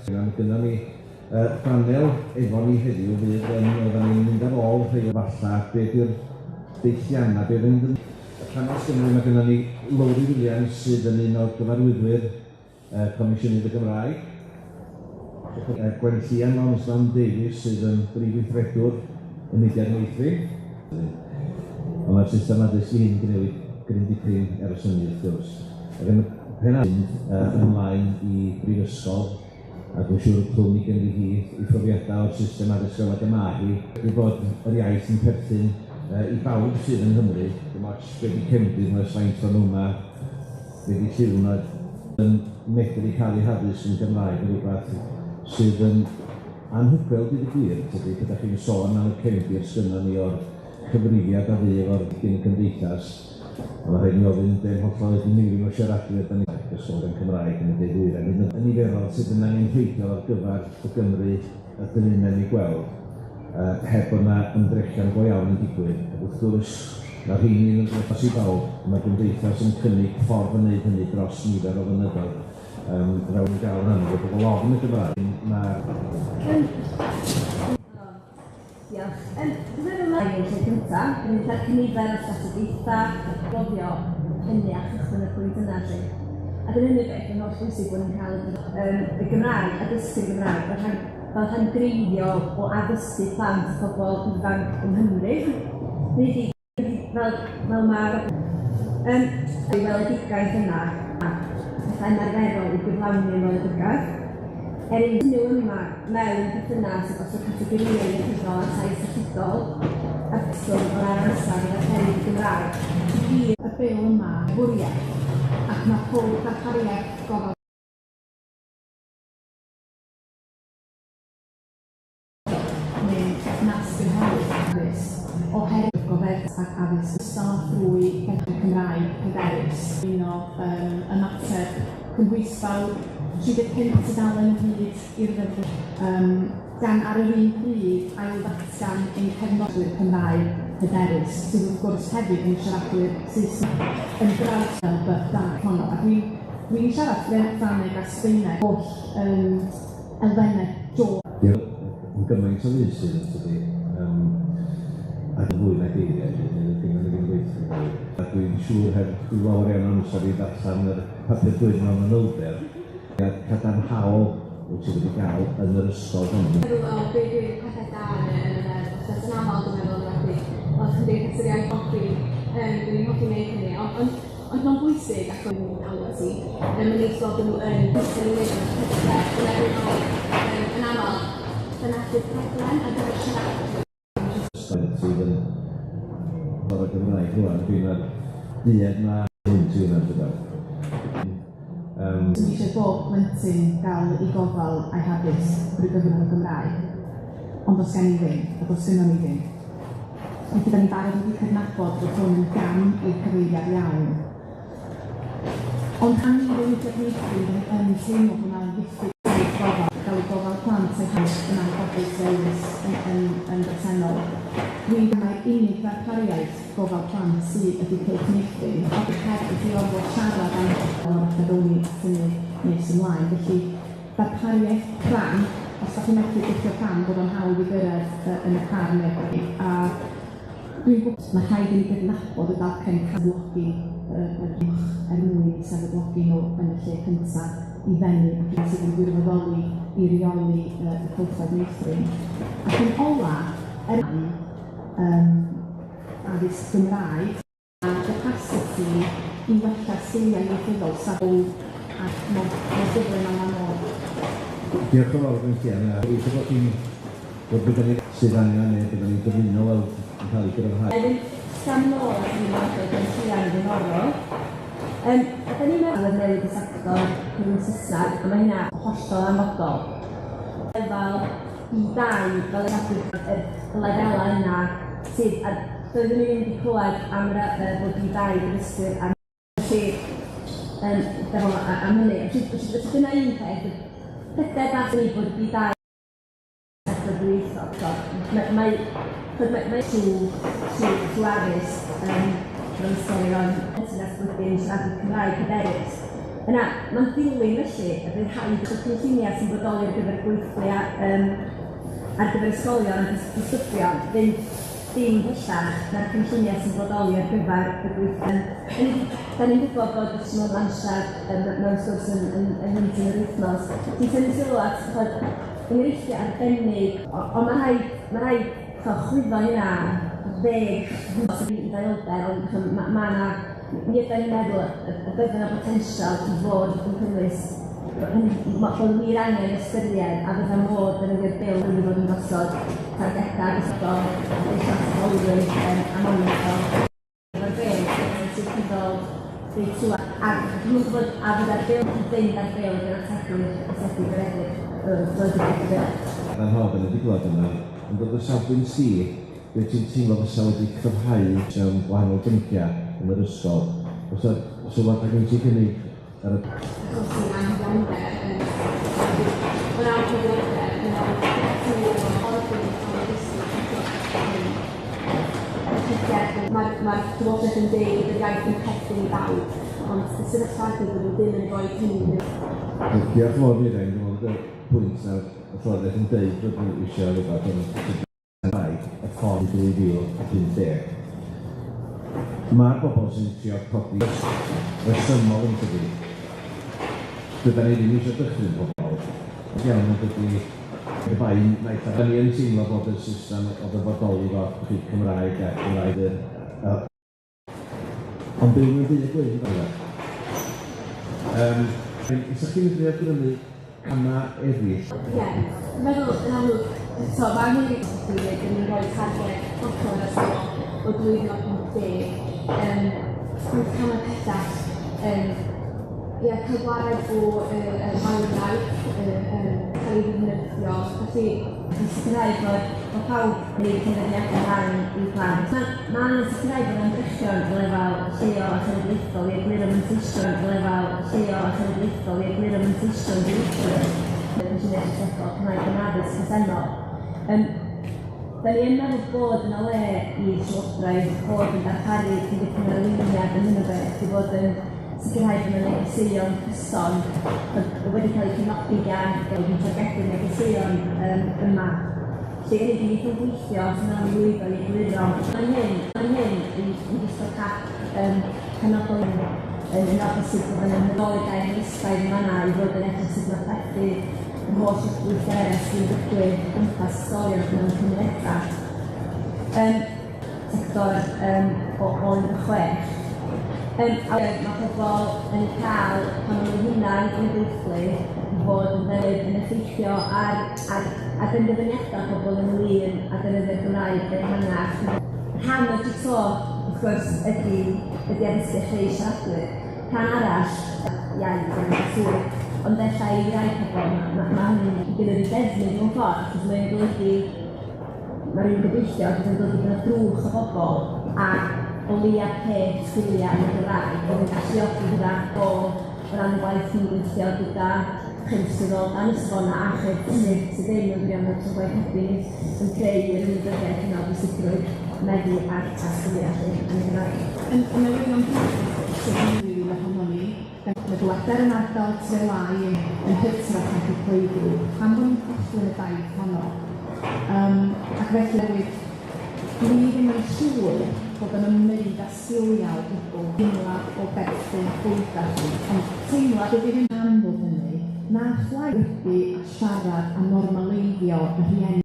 Mae gynnon ni panel efo ni heddiw fydd yn, oeddan ni'n mynd ar ôl rhai o falla, be 'di'r deilliannau, be fynd yn... Y panel sgynnon ni, mae gynnon ni Lowri Williams sydd yn un o'r gyfarwyddwyr Comisiynydd y Gymraeg, Gwenllian Lonsdale Davies sydd yn brif weithredwr y Mudiad Meithrin. Ond mae'r system addysg ei hun 'di newid gryn dipyn ers hynny wrth gwrs. Ac yn mynd ymlaen i brifysgol, a dwi'n siŵr y clwn ni ganddi hi ei phrofiadau o'r system addysg fel ag y ma' hi, ydi bod yr iaith yn perthyn i bawb sydd yng Nghymru, dim ots be' 'di cefndir nhw, ers faint o'n nhw 'ma, be' 'di lliw nhw, yn medru cael eu haddysg yn Gymraeg yn rywbeth sydd yn anhygoel deud y gwir, tydi, pe dach chi'n sôn am y cefndir sgynnon ni o'r cyfrifiad a fu efo'r gyn gymdeithas, a ma' rhaid i ni ofyn be' yn hollol ydi miliwn o siaradwyr 'dan ni ysgolion Cymraeg yn y De Ddwyrain, hyd yn oed y niferoedd sydd yn angenrheidiol ar gyfer y Gymru y dymunem ei gweld, heb bod 'na ymdrechion go iawn yn digwydd, ac wrth gwrs, ma' rheini'n ymddangos i bawb, a ma'r gymdeithas yn cynnig ffordd o wneud hynny dros nifer o flynyddoedd. Fel ni'n gael yn amlwg, bod pobl ofn y Gymraeg, ma'r... Diolch. Dwi'n meddwl mai yn lle cynta, dyn ni'n cael cynifer o strategaethau, gofio hynny a chychwyn y pwynt yna 'lly. Ac yn hynny beth, mae'n holl bwysig bod ni'n cael y Gymraeg a dysgu'r Gymraeg fel rhan, fel rhan greiddiol o addysgu plant a phobl ifanc yng Nghymru. Hynny ydi, fel fel ma'r y weledigaeth yna, pethau ymarferol i gyflawni'r weledigaeth. Er ein nhw yma mewn perthynas ag os y categorïau ieithyddol a tai statudol, a o ran amser i ddarparu Gymraeg i gyd. Y bil yma fwriad, ac mae pob darpariaeth gofal neu nas gynhelir addysg oherwydd goddef ac addysg gystal â thrwy Gymraeg Cymraeg hyderus. Un o ymateb cynhwysfawr 35 tudalen o hyd i'r ddeddf, gan ar yr un pryd ail-ddatgan ein cefnogwyr Cymraeg hyderus, sydd wrth gwrs hefyd yn siaradwyr Saesneg yn draws fel by honno. A dwi'n dwi'n siarad Ffrangeg a Sbaeneg holl elfennau do. Diolch yn gymaint o feysydd yn tydi, ac yn fwy na geiriau, neu ddim yn ddim gweithio. A dwi'n siŵr heb lawer iawn o amser i ddarllen yr papur gwyn mewn manylder, a cadarnhaol wyt ti wedi gael yn yr ysgol hon. Meddwl, o, be 'di'r pethau da yn y yn y ddeddf, achos yn aml dwi'n meddwl yn enwedig, o, Cymdeithas yr Iaith hoffi, dwi'n hoffi wneud hynny, ond ond ond mae'n bwysig ac o'n i'n alw ti, mae'n neis gweld bod nhw yn yn wneud y pethau, yn meddwl, yn aml, dyna di'r problem ar gyfer siarad. Sydd yn o'r Gymraeg rŵan, dwi'n meddwl, duedd ma' hwn sydd yna, ti'n gwbod. Swn i eisiau bob plentyn gael ei gofal a'i haddysg drwy gyfrwng y Gymraeg, ond does gen i ddim, a does gynnon ni ddim. Felly, da ni'n barod wedi cydnabod bod hwn yn gam i'r cyfeiriad iawn. Ond pan ni fel Mudiad Meithrin, da ni yn teimlo bod 'na ddiffyg gofal, gael eu gofal plant eu haddysg yn anffodus ddewis yn, yn, yn bresennol. Dwi'n mae'r unig ddarpariaeth gofal plant sydd ydy Cylch Meithrin, ond heb i chi orfod siarad am o'r fatha ddown ni at hynny nes ymlaen. Felly, darpariaeth pram, os da chi'n methu bwcio pram, bod o'n hawdd i gyrraedd yn y car neu a dwi'n gwybod mae rhaid i ni gydnabod y dalcen cefnogi yr uwch er mwyn sefydlogi nhw yn y lle cynta i ddenu ac sydd yn gwirfoddoli i reoli y cylchoedd meithrin. Ac yn ola, er addysg Gymraeg a capacity i wella sgiliau ieithyddol safon ac mor mor gyflym â ma' modd. Diolch yn fawr Gwenllian, a gobeithio bod chi'n bod byddwn ni sydd angen neu byddwn ni'n dymuno weld yn cael ei gryfhau. Wedyn, cam nôl at yr un o'r Gwenllian yn flaenorol. A 'dan ni'n meddwl bod newid y sector cyfrwng Saesneg, a ma' hynna hollol hanfodol. Lefel B2 fel y yr lefelau yna sydd, a doeddwn i ddim wedi clywed am yr bod B2 i ddysgwyr a felly am hynny. Felly dyna un peth, y pryder bach i bod B2 sector dwyieithog, so mae mae ch'od mae mae trw trw trw addysg mewn ysgolion sy'n datblygu yn siarad Cymraeg hyderus. Yna, mae'n dilyn felly y bydd rhaid y cynlluniau sy'n bodoli ar gyfer y gweithlu ar gyfer ysgolion a disgyblion fynd dim pellach na'r cynlluniau sy'n bodoli ar gyfer y gweithlu. Da ni'n gwybod bod y Simon Blanchard mewn sgwrs yn yn yr wythnos sy'n tynnu sylw at enghreifftiau arbennig, ond mae rhaid chwyddo hynna 10 i fanylder, ond ma' 'na, mi ydan ni'n meddwl y bydda 'na potensial i fod yn cynnwys bod wir angen ystyried a fydda modd defnyddio'r bil i fod yn gosod targedau ysgol, atebolrwydd a monitro efo'r bil sy'n reit trwa. A dwi'm yn gwybod a fydda'r bil yn fynd ar bil yn ategu'r gredyd y bil. Fan hon, da ni wedi gweld yma, ond dod o safbwynt ti, beth ti'n teimlo fysa wedi cryfhau mewn gwahanol bynciau yn yr ysgol? Oes 'na sylwadau gen ti gynnig ar y Achosi anghyfiawnder yn o ran cyfiawnder yn ôl. Mae'r llywodraeth yn deud bod yr iaith yn perthyn i bawb, ond y sefyllfa ydy bod nhw ddim yn rhoi hynny. Diolch yn fawr, Miriam. Dwi'n meddwl bod y pwynt na'r llywodraeth yn deud bod nhw eisiau rhywbeth yn Gymraeg y ffordd 2050. Mae'r bobl sy'n trio codi resymol yn tydi. Dydan ni ddim eisiau dychryn pobl. Iawn yn dydi y bai naill. Da ni yn teimlo bod y system o ddyfodoli fo chi Cymraeg a Cymraeg yr ond byw mewn byd gwyn fel. Ysa'ch chi'n medru awgrymu camau eraill? Ie, dwi'n meddwl yn amlwg, eto, mae angen i ni dweud, ni'n rhoi targed hollol resymol o 2050. Ond camau pellach, ie, cael gwared o ail iaith, cael ei ddefnyddio. Felly, i sicrhau bod pawb yn gwneud penderfyniadau rhan i'w plant. Ma' angen sicrhau bod ymdrechion ar lefel lleol a chenedlaethol i egluro manteision ar lefel lleol a chenedlaethol i egluro manteision dwyieithrwydd y cynlluniau strategol Cymraeg yn addysg presennol. Da ni yn meddwl bod yna le i Llywodraeth fod yn darparu dipyn o arweiniad yn hyn o beth, i fod yn sicrhau bod yna negeseuon cyson wedi cael eu cefnogi gan yn targedu negeseuon yma. Lle hynny di yn gweithio, sy'n anodd i lwyddo i egluro. Mae hyn yn gwisgo cap penodol yn opposite bod yn ymwneud gair hysbaidd yn fanna i fod yn edrych sut mae plethu yr holl gweithgareddau sy'n digwydd o gwmpas ysgolion mewn cymunedau. Sector o 16. A mae pobl yn cael, pan maen nhw'n hunain yn y gweithlu, fod yn ddefnydd yn effeithio ar benderfyniadau pobl ynglyn â defnyddio'r Gymraeg yn ehangach. Rhan o'r jigsaw, wrth gwrs, ydy addysgu a chreu siaradwyr. Rhan arall, iaith yn swydd, ond ella i rai pobl, ma hynny'n gynyddu defnydd mewn ffordd, achos mae'n golygu, mae rhywun gobeithio bydd yn golygu bod yna drwch o bobl a o leia peth sgiliau yn y Gymraeg oedd yn galluogi hwyrach o ran y gwaith ni'n gweithio gyda chyrff sydd o dan y safonau a chyrff sydd ddim yn gwirionedd sy'n gwaith hybu yn creu yr ymwybyddiaeth yna o bwysigrwydd meddu ar sgiliau lly yn y Gymraeg. Yn newyddion drwg rili ohonon ni, mae gwleder yn ardal Trelai yn hytrach na cyhoeddrwydd, pam bod ni'n cychwyn y daith honno. Ac felly dwi ddim yn siŵr bod yn ymwneud â sgiliau o gwbl, teimlad o berthyn pwy dach chi, ond teimlad ydy hyn am fod hynny, na chwaith ydy a siarad a normaleiddio y rhieni.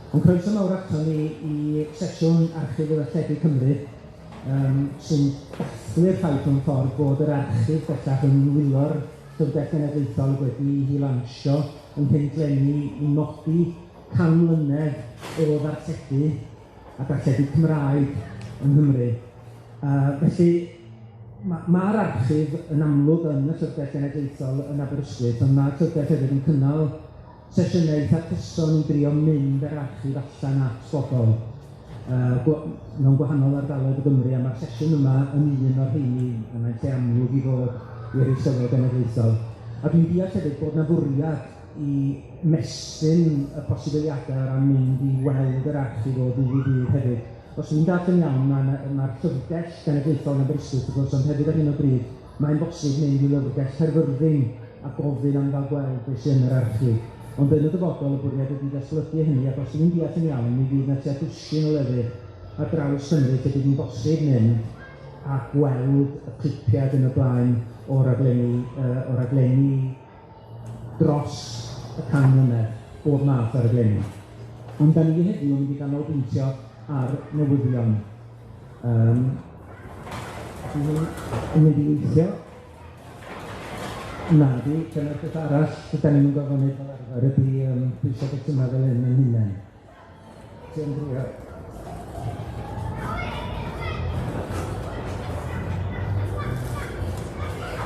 Ond croeso mawr aton ni i sesiwn Archif Ddarlledu Cymru, sy'n dathlu'r ffaith mewn ffordd bod yr archif bellach yn nwylo'r Llyfrgell Genedlaethol wedi hi lansio yng nghynt leni i nodi 100 mlynedd o ddarlledu a darlledu Cymraeg yng Nghymru. Felly, ma'r archif yn amlwg yn y Llyfrgell Genedlaethol yn Aberystwyth, ond ma'r llyfrgell hefyd yn cynnal sesiynau eitha cyson i drio mynd â'r archif allan at bobl mewn gwahanol ardaloedd o Gymru, a ma'r sesiwn yma yn un o'r rheini, a mae'n lle amlwg i fod i'r Eisteddfod Genedlaethol. A dwi'n deall hefyd bod 'na fwriad i mestyn y posibiliadau o ran mynd i weld yr archif o ddydd i ddydd hefyd. Os dwi'n dallt yn iawn, ma'r Llyfrgell Genedlaethol yn Aberystwyth, wrth gwrs, ond hefyd ar hyn o bryd, mae'n bosib mynd i Lyfrgell Caerfyrddin a gofyn am gael gweld beth sydd yn yr archif. Ond yn y dyfodol, y bwriad ydy datblygu hynny, ac os dwi'n deall yn iawn, mi fydd 'na tua dwsin o lefydd ar draws Cymru lle bydd hi'n bosib mynd a gweld y clipiau ac yn y blaen o raglenni, o raglenni dros y 100 mlynedd, bob math o raglenni. Ond da ni heddiw yn mynd i ganolbwyntio ar newyddion. Dwi'n yn mynd i weithio. Na di, dyna'r peth arall da ni'n gorfod wneud fel arfer ydy pwyso botymau fel hyn yn hunain. Ti'n drio.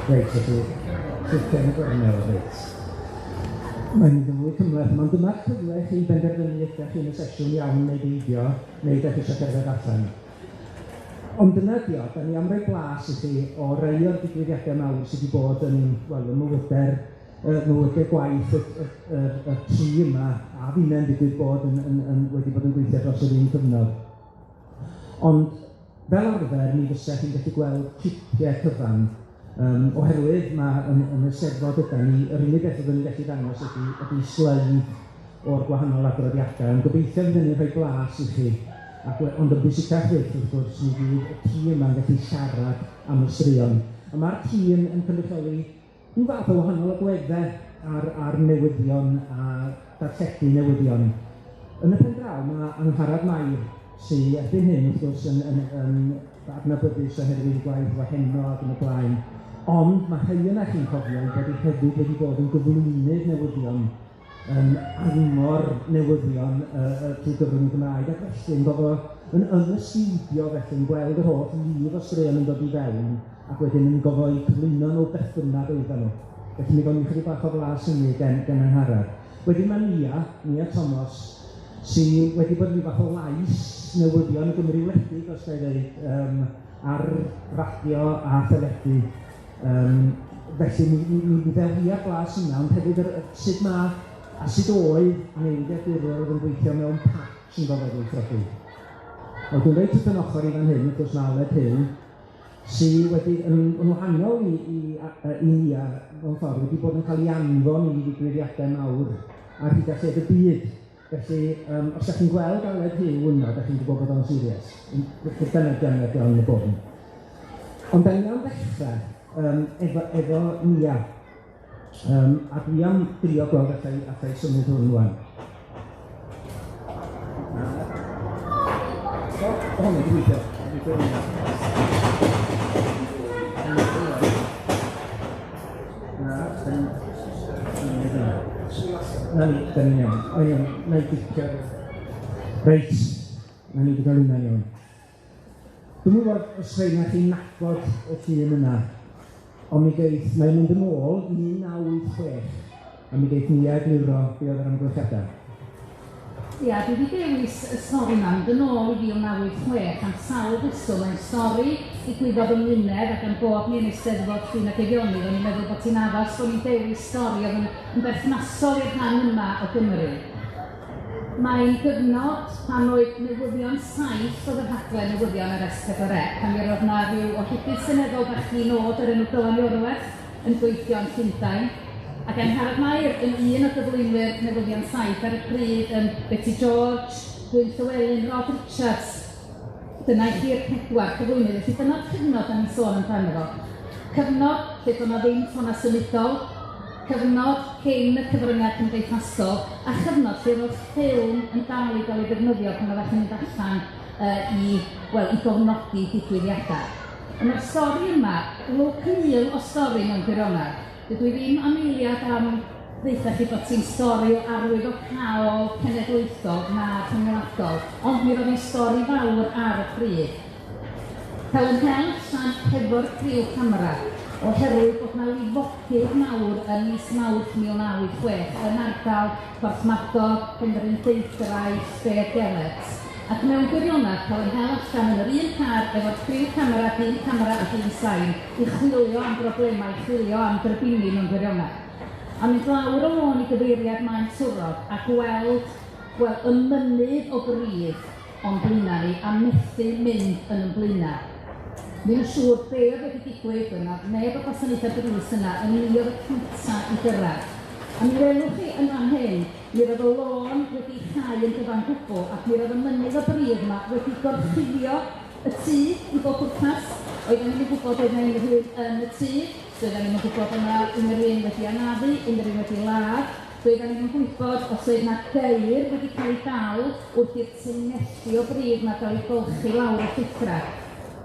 Reit, felly, clicio yn y gornel, reit. Mae'n mynd yn fwy cymhleth, ond dyma'r cyfle i chi benderfynu ydych chi yn y sesiwn iawn neu beidio, neu ydych chi eisiau cerdded allan. Ond dyna ydi o, da ni am roi blas i chi o rai o'r digwyddiadau mawr sydd wedi bod yn, wel, ym mywydau'r mywydau gwaith y tri yma, a finne'n digwydd bod wedi bod yn gweithio dros yr un cyfnod. Ond fel arfer, mi fysech chi'n gallu gweld clipiau cyfan, oherwydd ma' yn y Steddfod ydan ni, yr unig beth fyddwn ni'n gallu dangos ydy sleid o'r gwahanol adroddiadau, ond gobeithio fydd hynny'n rhoi blas i chi. Ond yn bwysicach fyth, wrth gwrs, mi fydd y tîm yma'n gallu siarad am y straeon. A ma'r tîm yn cynrychioli rhyw fath o wahanol agweddau ar newyddion a darlledu newyddion. Yn y pen draw, ma' Angharad Mair, sy erbyn hyn, wrth gwrs, yn adnabyddus oherwydd ei gwaith efo Heno ac yn y blaen, ond ma' rhai yna chi'n cofio ei bod hi hefyd wedi bod yn gyflwynydd newyddion, yn angor newyddion trwy gyfrwng y Gymraeg, ac felly yn gofo yn y stiwdio felly yn gweld yr holl lif o straeon yn dod i fewn, ac wedyn yn gofo eu cyflwyno nhw beth bynnag oedden nhw. Felly mi gawn ni chydig bach o flas hynny gen Angharad. Wedyn ma' Nia Thomas, sy wedi bod yn ryw fath o lais newyddion y Gymru wledig, os ga i ddeud, ar radio a theledu. Felly mi ddew hi ar blas hynna, ond hefyd sut ma' a sut oedd newyddiadurwyr oedd yn gweithio mewn patch yn gofod weithredu. Wel, dwi'n reit wrth yn ochr i fan hyn, wrth gwrs ma' Aled Huw, sy wedi yn wahanol i Nia mewn ffordd, wedi bod yn cael ei anfon i ddigwyddiadau mawr ar hyd a lled y byd. Felly, os dach chi'n gweld Aled Huw yna, dach chi'n gwybod bod o'n serious. Dyna dyna yn y bôn. Ond da ni am ddechrau efo Nia. A dwi am drio gweld allai symud hwn rŵan. O, hwn yn gweithio. Na, na ni, da ni'n iawn. O iawn, na i gicio. Reit, na ni wedi cael hwnna'n iawn. Dwi'm yn gwybod os rhai ohonoch chi'n nabod y llun yna, ond mi geith, mae'n mynd yn ôl 1986, a mi geith Nia egluro be oedd yr amgylchiadau. Ia, dwi wedi dewis y stori yma, mynd yn ôl i 1986, am sawl rheswm. Mae'n stori ddigwyddodd yng Ngwynedd ac am bod ni yn Eisteddfod Llŷn ac Eifionydd, o'n i'n meddwl bod hi'n addas bod ni'n dewis stori oedd yn berthnasol i'r rhan yma o Gymru. Mae'n gyfnod pan oedd Newyddion Saith oedd y rhaglen newyddion ar S4C, pan mi roedd 'na ryw ohebydd seneddol bach di-nod o'r enw Dylan Iorwerth yn gweithio yn Llundain, ac Angharad Mair yn un o gyflwynwyr Newyddion Saith ar y pryd, Beti George, Gwyn Llywelyn, Rod Richards. Dyna i chi'r pedwar cyflwynydd, felly dyna'r cyfnod da ni'n sôn amdano fo. Cyfnod lle doedd 'na ddim ffonau symudol, Cyfnod cyn y cyfryngau cymdeithasol a chyfnod lle roedd ffilm yn dal i gael ei ddefnyddio pan oeddech chi'n mynd allan i, wel, i gofnodi digwyddiadau. A mae'r stori yma, lwc mil o stori mewn gwirionedd. Dydw i ddim am eiliad am ddeutha chi bod ti'n stori o arwyddocaol cenedlaethol na rhyngwladol, ond mi roedd hi'n stori fawr ar y pryd. Cael yn hel allan hefo'r criw camera, oherwydd bod 'na lifogydd mawr ym mis Mawrth 1986 yn ardal Porthmadog, Penrhyndeudraeth, Beddgelert, ac mewn gwirionedd cael yn hel allan yn yr un car efo'r criw camera, dyn camera a dyn sain, i chwilio am broblemau, chwilio am drybini mewn gwirionedd. A mynd lawr y lôn i gyfeiriad Maen Twrog a gweld, wel, y mynydd o bridd o'n blaenau ni a methu mynd yn 'yn blaenau. Ddim yn siŵr be oedd wedi digwydd, doedd 'na neb o'r gwasanaethau brys yna, ond ni oedd y cynta i gyrraedd. A mi welwch chi yn fan hyn, mi roedd y lôn wedi chau yn gyfan gwbl ac mi roedd y mynydd o bridd 'ma wedi gorchuddio y tŷ i bob pwrpas. Oedden ni'm yn gwybod oedd 'na unrhyw un yn y tŷ, doedden ni'm yn gwybod bod 'na unrhyw un wedi anafu, unrhyw un wedi ladd. Doedden ni'm yn gwybod os oedd 'na geir wedi cael eu dal wrth i'r tunelli o bridd 'ma gael eu golchi lawr y llethrau.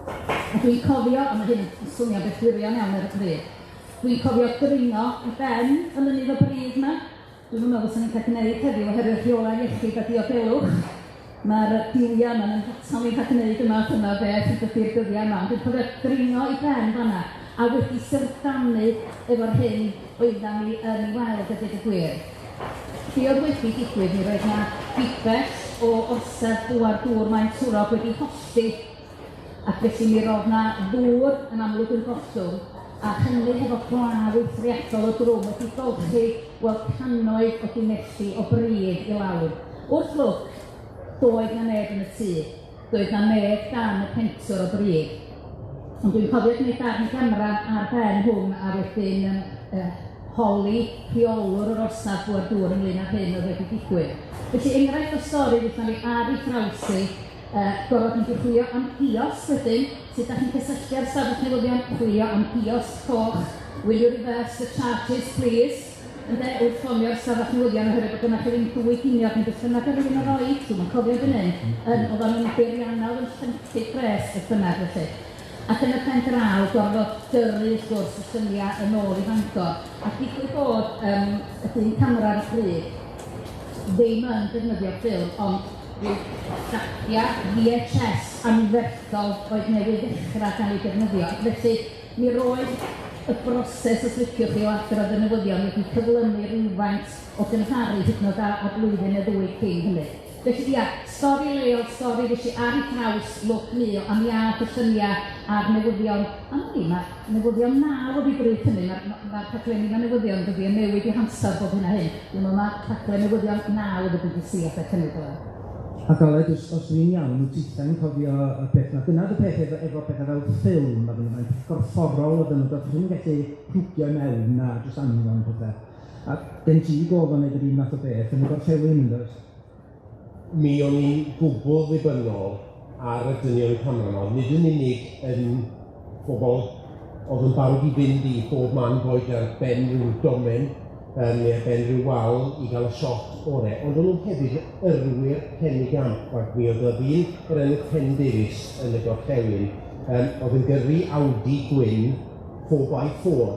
A dwi'n cofio, a ma' hyn yn swnio'n beth gwirion iawn ar y pryd, dwi'n cofio dringo i ben y mynydd o bridd 'ma. Dwi'm yn meddwl fyswn i'n cael gwneud heddiw oherwydd rheolau iechyd a diogelwch. Mae'r duwiau yma'n 'yn hatal ni rhag gwneud y math yma o beth yn dydi'r dyddiau yma. Ond dwi'n cofio dringo i ben fan'na a wedi syfrdanu efo'r hyn oeddan ni yn ei weld a deud y gwir. Be oedd wedi digwydd, mi roedd 'na bibell o orsaf bŵer dŵr Maen Twrog wedi hollti, ac felly mi roedd 'na ddŵr yn amlwg yn gollwng, a hynny hefo glaw eithriadol o drwm wedi golchi, wel, cannoedd o dunelli o bridd i lawr. Wrth lwc, doedd 'na neb yn y tŷ. Doedd 'na neb dan y pentwr o bridd. Ond dwi'n cofio gwneud darn camera ar ben hwn a wedyn yym yy holi rheolwr yr orsaf bŵer dŵr ynglyn â'r hyn oedd wedi digwydd. Felly enghraifft o stori ddeuthon ni ar ei thraws hi, yy gorfod mynd i chwilio am giosg wedyn, sut dach chi'n cysylltu â'r stafell newyddion, chwilio am giosg coch, will you reverse the charges please? Ynde, wrth ffonio'r stafell newyddion oherwydd bod gynnoch chi ddim dwy giniog neu beth bynnag oedd rhywun yn roi, dwi'm yn cofio erbyn hyn, yn, oedden nhw'n beirianna oedd yn llyncu pres beth bynnag felly. Ac yn y pen draw, gorfod gyrru wrth gwrs y lluniau yn ôl i Fangor. A digwydd bod yym, y dyn camera ar y pryd ddim yn defnyddio ffilm, ond rhyw dapiau VHS anferthol oedd newydd ddechrau gael eu defnyddio. Ac felly mi roedd y broses, os liciwch chi, o adrodd y newyddion wedi cyflymu rywfaint o gymharu hyd yn oed â blwyddyn neu ddwy cyn hynny. Felly ia, stori leol, stori fues i ar ei thraws, lwc mil, a mi aeth y lluniau a'r newyddion, am wn i, ma' newyddion naw wedi bryd hynny, ma'r ma' ma'r rhaglenni 'ma newyddion dydi yn newid eu hamser bob hyn a hyn. Dwi'n meddwl ma' rhaglen newyddion naw oedd y BBC adeg hynny do fe? Ac Aled, os os dwi'n iawn, wyt tithau'n cofio y peth 'na? Dyna oedd y peth efo efo petha fel ffilm ac yn y blaen, peth gorfforol oedden nhw, do'dd chi'm yn gallu plwgio i mewn na jyst anfon petha. A gen ti gof o neud yr un math o beth yn y gorllewin yndoes? Mi o'n i'n gwbl ddibynnol ar y dynion camera 'ma, nid yn unig yn bobl oedd yn barod i fynd i bob man, boed ar ben rhyw domen yym neu ar ben rhyw wal i gael y shot ore, ond o'n nhw hefyd yn yrwyr penigamp, ac mi oedd 'na ddyn o'r enw Ken Davies yn y gorllewin yym oedd yn gyrru Audi gwyn 4x4,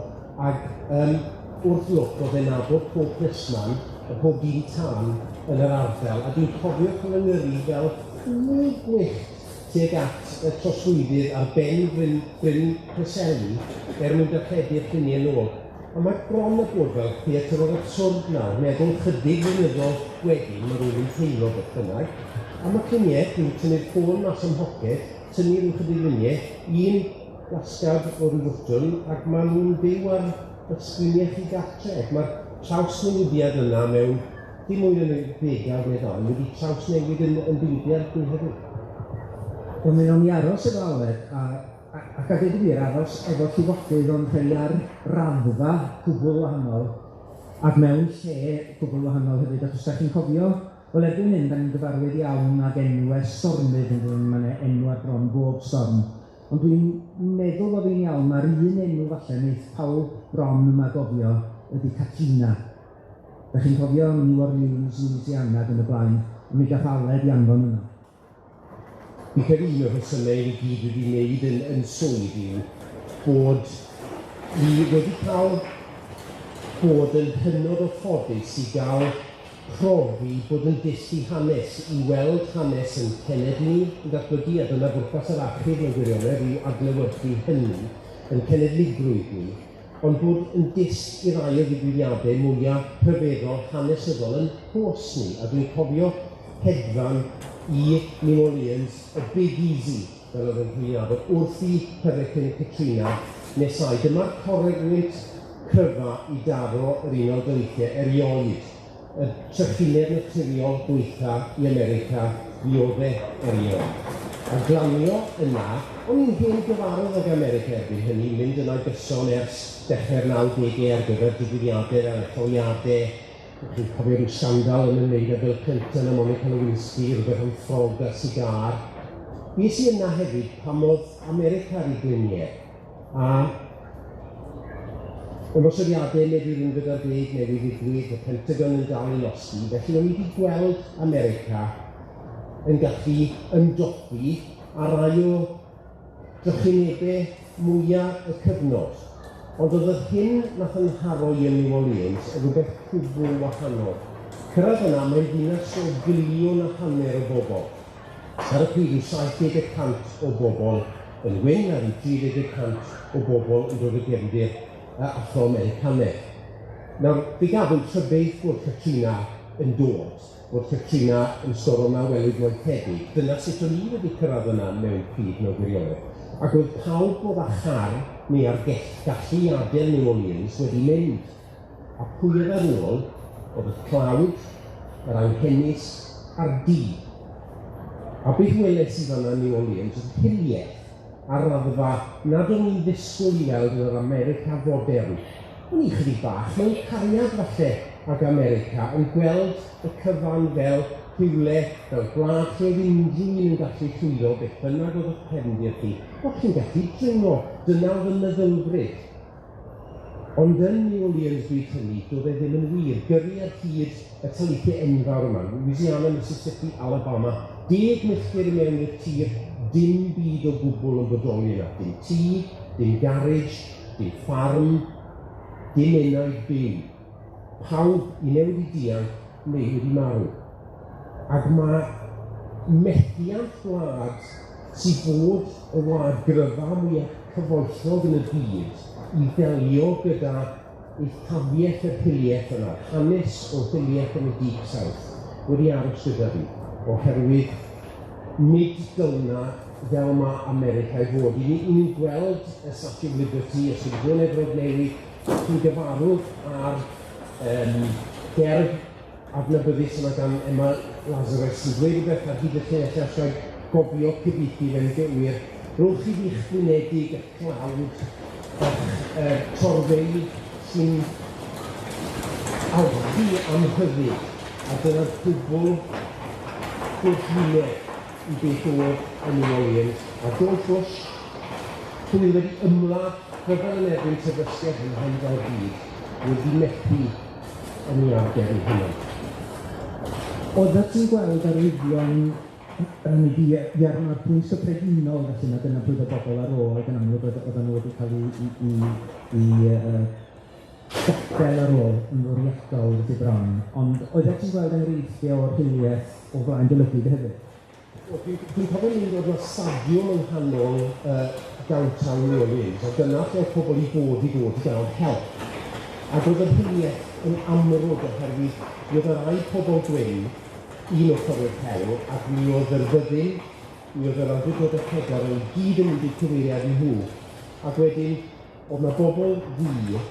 Ac yym wrth lwc o'dd e'n nabod pob plisman a pob dyn tân yn yr ardal, a dwi'n cofio cael 'y ngyrru fel cŵn gwyllt tuag at y trosglwyddydd ar ben Bryn Bryn Preseli er mwyn darlledu'r lluniau nôl. A mae bron a bod fel theatr o'r abswrd nawr, meddwl chydig flynyddoedd wedyn ma' rywun yn teimlo beth bynnag, a ma' lluniau, dwi'n tynnu'r ffôn mas o'm mhoced, tynnu ryw chydig luniau, un Gwasgad o ryw fwtwn ac maen nhw'n byw ar y sgriniau chi gartre ac mae'r trawsnewidiad yna mewn dim mwy na degawd neu ddau wedi trawsnewid yn, yn diwydiant ni hefyd. Wel mi nawn ni aros efo Aled a a ac a deud y gwir aros efo llifogydd ond rhei ar raddfa cwbwl wahanol ac mewn lle cwbwl wahanol hefyd achos 'dach chi'n cofio wel erbyn hyn 'dan ni'n gyfarwydd iawn ag enwe stormydd yn dydyn ma' 'ne enw ar bron bob storm. Ond dwi'n meddwl bo' fi'n iawn, ma'r un enw falle neith pawb bron yma gofio ydy Katrina. Da chi'n cofio New Orleans, Louisiana ac yn y blaen, a mi gath Aled 'i anfon yno. Fi'n credu un o'r rhesymau ni gyd wedi wneud yn swydd yw bod ni wedi cael bod yn hynod o ffodus i gael profi bod yn dyst i hanes, i weld hanes yn cenedl ni yn datblygu, a dyna bwrpas yr archif mewn gwirionedd yw adlewyrchu hynny yn cenedligrwydd ni, ond bod yn dyst i rai o ddigwyddiadau mwyaf rhyfeddol hanesyddol yn hoes ni. A dwi'n cofio hedfan i New Orleans, y Big Easy, fel oedd yn cael ei nabod, wrth i Hurricane Katrina nesau. Dyma'r corwynt cryfa i daro yr Unol Daleithiau erioed. Y trychineb naturiol gwaetha i America fuodd e erioed. A glanio yna, o'n i'n hen gyfarwydd ag America erbyn hynny, mynd yna'n gyson ers dechrau'r 90au ar gyfer digwyddiadau fel etholiadau. Chi'n cofio rhyw sgandal yn ymwneud â Bill Clinton a Monica Lewinsky, rhywbeth am ffrog a sigar. Fues i yna hefyd pan oedd America ar ei gliniau, a ymosodiadau Medi'r unfed ar ddeg newydd ddigwydd, y Pentagon yn dal i losgi, felly o'n i wedi gweld America yn gallu ymdopi â rai o drychinebau mwyaf y cyfnod. Ond oedd yr hyn nath yn nharo i yn New Orleans yn rhywbeth cwbl wahanol. Cyrraedd yna, mae'n ddinas o 1.5 miliwn o bobl. Ar y pryd, yw 70% o bobl yn wyn a ryw 30% o bobl yn dod o gefndir Afro-Americanaidd. Nawr, fe gafwyd rhybudd bod Katrina yn dod, bod Katrina yn storom na welwyd mo'i thebyg. Dyna sut o'n i wedi cyrraedd yna mewn pryd mewn gwirionedd. Ac oedd pawb oedd â char neu ar gallu i adael New Orleans wedi mynd. A pwy oedd ar ôl? Oedd y tlawd, yr anghenus a'r du. A beth weles i fan'na yn New Orleans oedd hiliaeth ar raddfa nad o'n i'n ddisgwyl i weld yn yr America fodern. O'n i chydig bach mewn cariad falle ag America, yn gweld y cyfan fel rhywle, fel gwlad lle oedd unrhyw un yn gallu llwyddo beth bynnag oedd eich cefndir chi, o'ch chi'n gallu dringo, dyna oedd y meddylfryd. Ond yn New Orleans bryd hynny, doedd e ddim yn wir. Gyrru ar hyd y taleithiau enfawr yma, Louisiana, Mississippi, Alabama, 10 milltir i mewn i'r tir, dim byd o gwbl yn bodoli yna. Dim tŷ, dim garej, dim ffarm, dim enaid byw. Pawb i newid i dianc neu wedi marw. Ac mae methiant gwlad sydd bod y wlad gryfa mwyaf cyfoethog yn y byd i ddelio gyda eithafiaeth yr hiliaeth yna, hanes o hiliaeth yn y Deep South wedi aros gyda fi, oherwydd nid dyna fel mae America i fod. I ni'n gweld y Statue of Liberty, y Swyddon Efrog Newydd, chi'n gyfarwydd â'r gerdd adnabyddus yma gan Emma Lazarus sy'n dweud rhywbeth ar hyd y llinellau os rhaid gofio cyfieithu fe'n gywir. Rhowch i fi'ch blinedig, eich tlawd, eich torfeydd sy'n alchi am rhyddid, a dyna'r cwbl gwrthwyneb i beth oedd yn New Orleans. A George Bush, pwy wedi ymladd rhyfel yn erbyn terfysgaeth yn rhan o'r byd, wedi methu yn ei arddel ei hunan. Oeddet ti'n gweld arwyddion yn i ar pwynt cyffredinol felly na dyna pwy oedd y bobl ar ôl, ac yn amlwg oedden nhw wedi cael eu gadael ar ôl yn fwriadol wedi bron, ond oeddet ti'n gweld enghreifftiau o'r hiliaeth o flaen dy lygid hefyd? Dwi'n cofio mynd o'r stadiwm yng nghanol downtown New Orleans, a dyna lle oedd pobl i fod i ddod i gael help. Ac oedd yr hiliaeth yn amrwd oherwydd mi oedd y rai pobl gwyn un ochr i'r hewl, ac mi oedd yr fyddin, mi oedd yr awdurdodau federal i gyd yn mynd i'w cyfeiriad nhw. Ac wedyn, oedd 'na bobl ddu,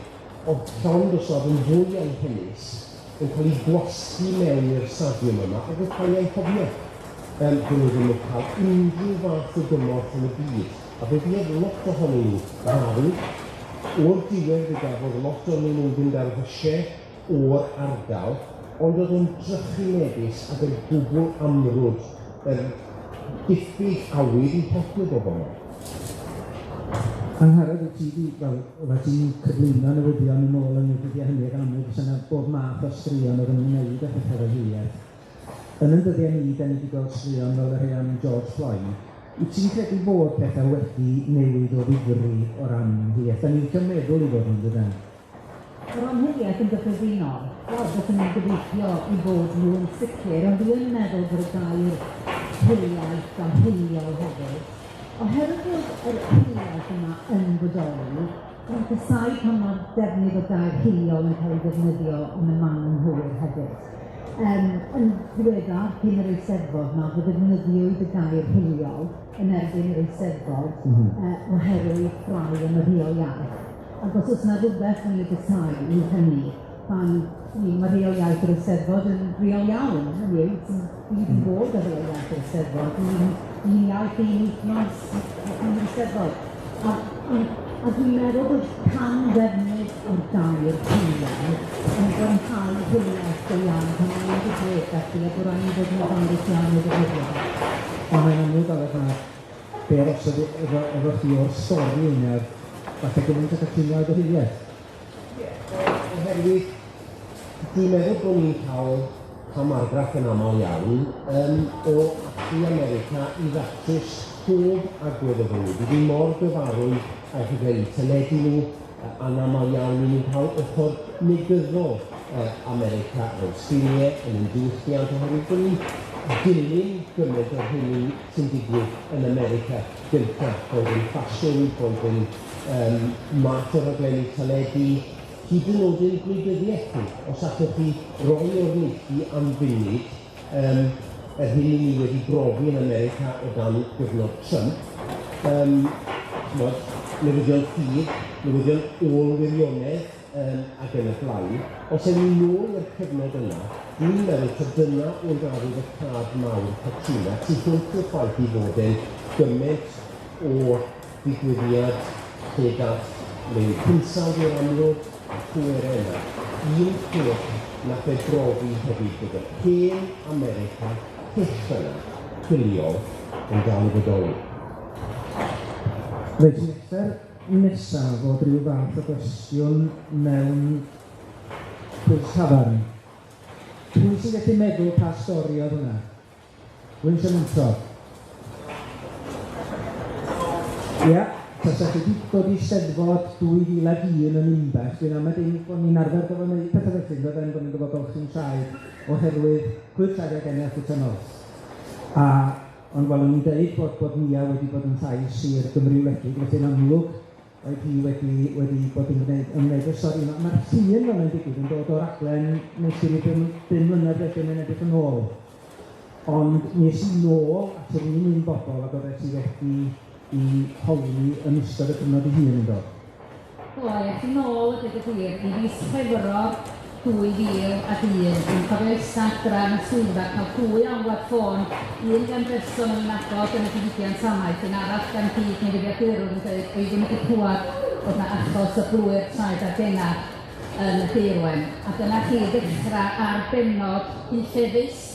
oedd llond o sod yn fwy anghenus, yn cael eu gwasgu mewn i'r stadiwm yma, ac oedd cael eu anghofio. Dyn nhw ddim yn cael unrhyw fath o gymorth yn y byd. A fe fuodd lot ohonyn nhw farw. O'r diwedd fe gafodd lot ohonyn nhw fynd ar fysiau o'r ardal, ond oedd o'n drychinebus ac yn gwbl amrwd yr diffyg awydd i helpu'r bobl yma. Angharad, wyt ti 'di, wel, oeddet ti'n cyflwyno newyddion yn ôl yn y dyddiau hynny ac yn amlwg fysa 'na bob math o straeon oedd yn ymwneud â phethau fel hiliaeth. Yn ein dyddiau ni, da ni wedi gweld straeon fel y rhai am George Floyd. Wyt ti'n credu bod pethau wedi newid o ddifri o ran hiliaeth? Da ni'n licio meddwl i fod yn dydan? O ran hiliaeth yn gyffredinol, wel, fyswn i'n gobeithio eu bod nhw yn sicr, ond dwi yn meddwl bod y gair hiliaeth a hiliol hefyd, oherwydd bod yr hiliaeth yma yn bodoli, dwi'n casau pan mae'r defnydd o gair hiliol yn cael ei ddefnyddio yn y man anghywir hefyd. Yn ddiweddar, cyn yr Eisteddfod 'ma, fe ddefnyddiwyd y gair hiliol yn erbyn yr Eisteddfod oherwydd ffrae am y rheol iaith. Ac os oes 'na rywbeth dwi'n ei gasau yw hynny, pan hynny yw, ma' rheol iaith yr Eisteddfod yn reol iawn, hynny yw, sdim byd i fod ar reol iaith yr Eisteddfod, un iaith, un wythnos yn yr Eisteddfod. A a dwi'n meddwl bod cam-ddefnydd o'r gair hiliol yn gwanhau hiliaeth go iawn pan mae'n digwydd, felly, a bod raid ni fod yn ofalus iawn o ddefnyddio fe. Ond mae'n amlwg, Aled, na be arhosodd efo efo chi o'r stori yna, falle gymaint o gytuno efo hiliaeth. Ie, oherwydd dwi'n meddwl bod ni'n cael camargraff yn aml iawn o allu America i ddatrys pob agwedd o fywyd. Dwi mor gyfarwydd â rhaglenni teledu nhw, anaml iawn i ni'n cael ochr negyddol America fel sgiliau yn ein diwylliant, oherwydd bod ni'n dilyn gymaint o'r hyn sy'n digwydd yn America gyntaf, boed yn ffasiwn, boed yn math o raglenni teledu, hyd yn oed yn gwleidyddiaeth chi. Os allwch chi roi o'r neilltu am funud yr hyn i ni wedi brofi yn America o dan gyfnod Trump, chimod, newyddion ffug, newyddion ôl-wirionedd ac yn y blaen. Os ewn ni nôl i'r cyfnod yna, dwi'n meddwl taw dyna oedd arwyddocâd mawr Katrina, tu hwnt i'r ffaith ei fod e'n gymaint o ddigwyddiad lle dath newid hinsawdd i'r amlwg a phwerau yna. Un peth nath e brofi hefyd bod yr hen America hyll yna, hiliol, yn dal i fodoli. Reit, mi nesa fod rhyw fath o gwestiwn mewn cwrs tafarn. Pwy sy'n gallu meddwl pa stori oedd hwnna? Rwy'n eisiau mentro. Ia, tasa chi wedi dod i Steddfod 2001 yn Nimbech, dwi'n amau dim bod ni'n arfer gorfod wneud pethau felly, yn doedden, bod ni'n gorfod golchi'n traed oherwydd clwy'r traed ag eneth wythnos. A, ond wel, o'n i'n deud bod Nia wedi bod yn llais i'r Gymru wledig, felly'n amlwg oedd hi wedi bod yn gwneud ymwneud â'r stori yma. Mae'r llun fel mae'n digwydd yn dod o'r raglen nes i ryw 5 mlynedd wedyn yn edrych yn ôl. Ond nes i nôl at yr un bobl ac oeddet ti wedi i holi yn ystod y cyfnod ei hun yn dod. Do, aeth i nôl a dweud y gwir i fis Chwefror 2001. Dwi'n cofio ista adra yn y swyddfa, cael dwy alwad ffôn, un gan berson o'n i'n nabod yn y diwydiant amaeth, un arall gan gyd newyddiadurwr yn dweud oeddwn i wedi clywed bod 'na achos o glwy'r traed ar genna yn y Gaerwen. A dyna chi ddechrau ar bennod hunllefus,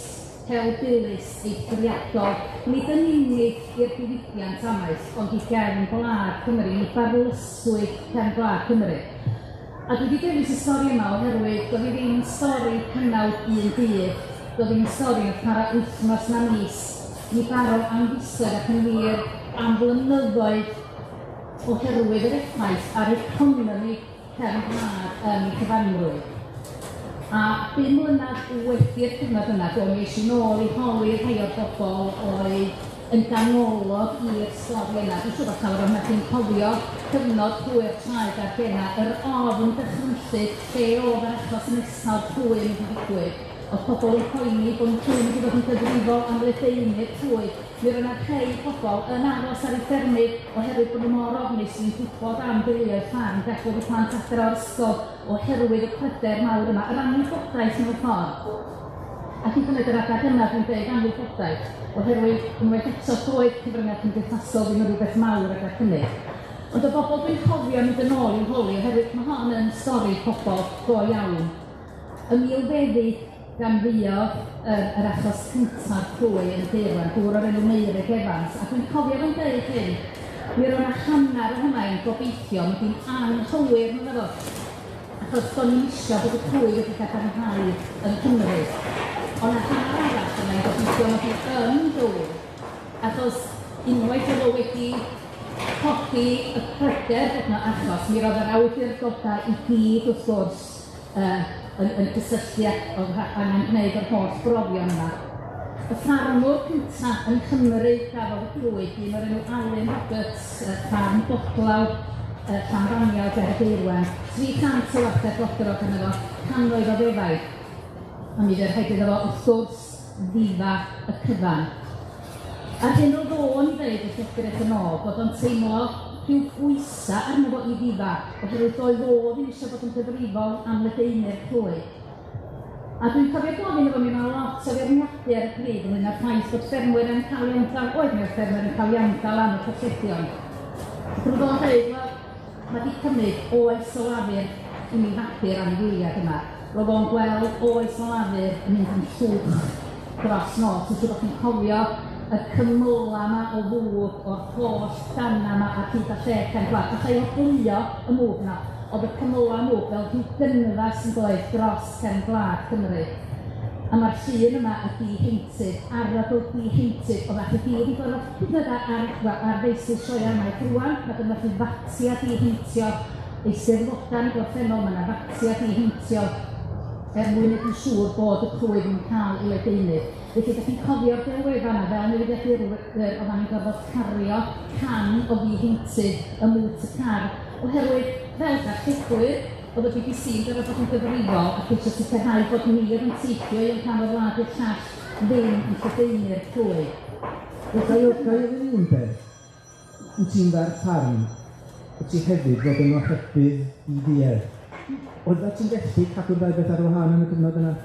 helbulus, eithriadol, nid yn unig i'r diwydiant amaeth, ond i gefn gwlad Cymru, mi barlyswyd cefn gwlad Cymru. A dwi wedi dewis y stori yma oherwydd doedd hi ddim yn stori pennawd un dydd, doedd ddim yn stori oedd para wythnos na mis, mi barodd am fisoedd ac yn wir am flynyddoedd oherwydd yr effaith ar economi cefn gwlad yn ei chyfanrwydd. A bum mlynedd wedi'r cyfnod yna, do, mi es i nôl i holi rhai o'r bobl oedd yn ganolog i'r stori yna. Dwi'n siŵr bod llawer ohonoch chi'n cofio cyfnod hwyr traed ar gena, yr ofn dychrynllyd, lle oedd yr achos nesaf pwy yn mynd i ddigwydd. Oedd pobl yn poeni bod nhw'n mynd i fod yn gyfrifol am ledaenu'r clwy. Mi roedd yna rhai pobl yn aros ar eu ffermydd oherwydd bod nhw mor ofnus yn gwybod am deuluoedd ffarm, gadwodd y plant adra o'r ysgol oherwydd y pryder mawr yma, yr anwybodaeth mewn ffordd. A hyd yn oed yr adeg yna dwi'n deud anwybodaeth, oherwydd unwaith eto doedd cyfryngau cymdeithasol ddim yn rhywbeth mawr adeg hynny. Ond y bobl dwi'n cofio mynd yn ôl i'w holi, oherwydd mae hon yn stori pobl go iawn. Y milfeddyg gan fuodd yr achos cyntaf clwy yn y Gaerwen, gŵr o'r enw Meurig Evans, a dwi'n cofio fo'n deud hyn. Mi roedd 'na hannar o hwnna i'n gobeithio mod i'n anghywir, medda fo, achos do'n i'm isio bod y clwy wedi cadarnhau yng Nghymru. Ond 'na hannar arall yna i'n gobeithio mod i yn gywir, achos unwaith oedd o wedi codi y pryder bod 'na achos, mi roedd yr awdurdodau i gyd wrth gwrs yn cysylltu ac oedd angen gwneud yr holl brofion yma. Y ffarmwr cynta yng Nghymru gafodd y clwyd, un o'r enw Alun Roberts, ffarm Bodlaw, Llanfaniel, ger y Geirwen, 300 o wartheg godro gynno fo, cannoedd o ddefaid. A mi fuodd rhaid iddo fo, wrth gwrs, ddifa y cyfan. A'r hyn o'dd o'n 'i ddeud wrth edrych yn ôl, bod o'n teimlo rhyw bwysa' arno fo i ddifa, oherwydd doedd o ddim eisiau bod yn gyfrifol am ledaenu'r clwy. A dwi'n cofio gofyn iddo fo, mi o' 'na lot o feirniadu ar y pryd ynglyn â'r ffaith bod ffermwyr yn cael iawndal, oedd mi oedd ffermwyr yn cael iawndal am y colledion. Ac roedd o'n deud, wel, ma' 'di cymryd oes o lafur i mi fagu'r anifeiliaid yma. Roedd o'n gweld oes o lafur yn mynd yn llwch dros nos. Dwi'n siŵr bod chi'n cofio y cymylau 'ma o fwg, o'r holl danau 'ma ar hyd a lled cefn gwlad. Alla i ogleuo y mwg 'na. Oedd y cymylau mwg fel rhyw gynfas yn doedd dros cefn gwlad Cymru. A ma'r llun yma y diheintydd, arogl diheintydd, oeddach chi gyd yn gorfod, hyd yn oed ar, ar, wel, ar feysydd sioeau amaeth rŵan, ma' gynnoch chi fatia diheintio, eisteddfodau yn y gorffennol, ma' 'na fatia diheintio er mwyn neud yn siŵr bod y clwyf yn cael ei ledaenu. Felly, dach chi'n cofio'r delwedda 'na fel newyddiadurwyr oeddan ni'n gorfod cario can o ddiheintydd ym mwt y car, oherwydd fel darlledwyr, oedd y BBC yn gorfod bod yn gyfrifol ac eisiau sicrhau bod ni oedd yn teithio i un rhan o'r wlad i'r llall ddim yn lledaenu'r clwy. Wel, ga i ga i ofyn un peth? Wyt ti'n ferch ffarm, wyt ti hefyd fod yn ohebydd di-duedd. Oeddet ti'n gallu cadw'r ddau beth ar wahân yn y cyfnod yna?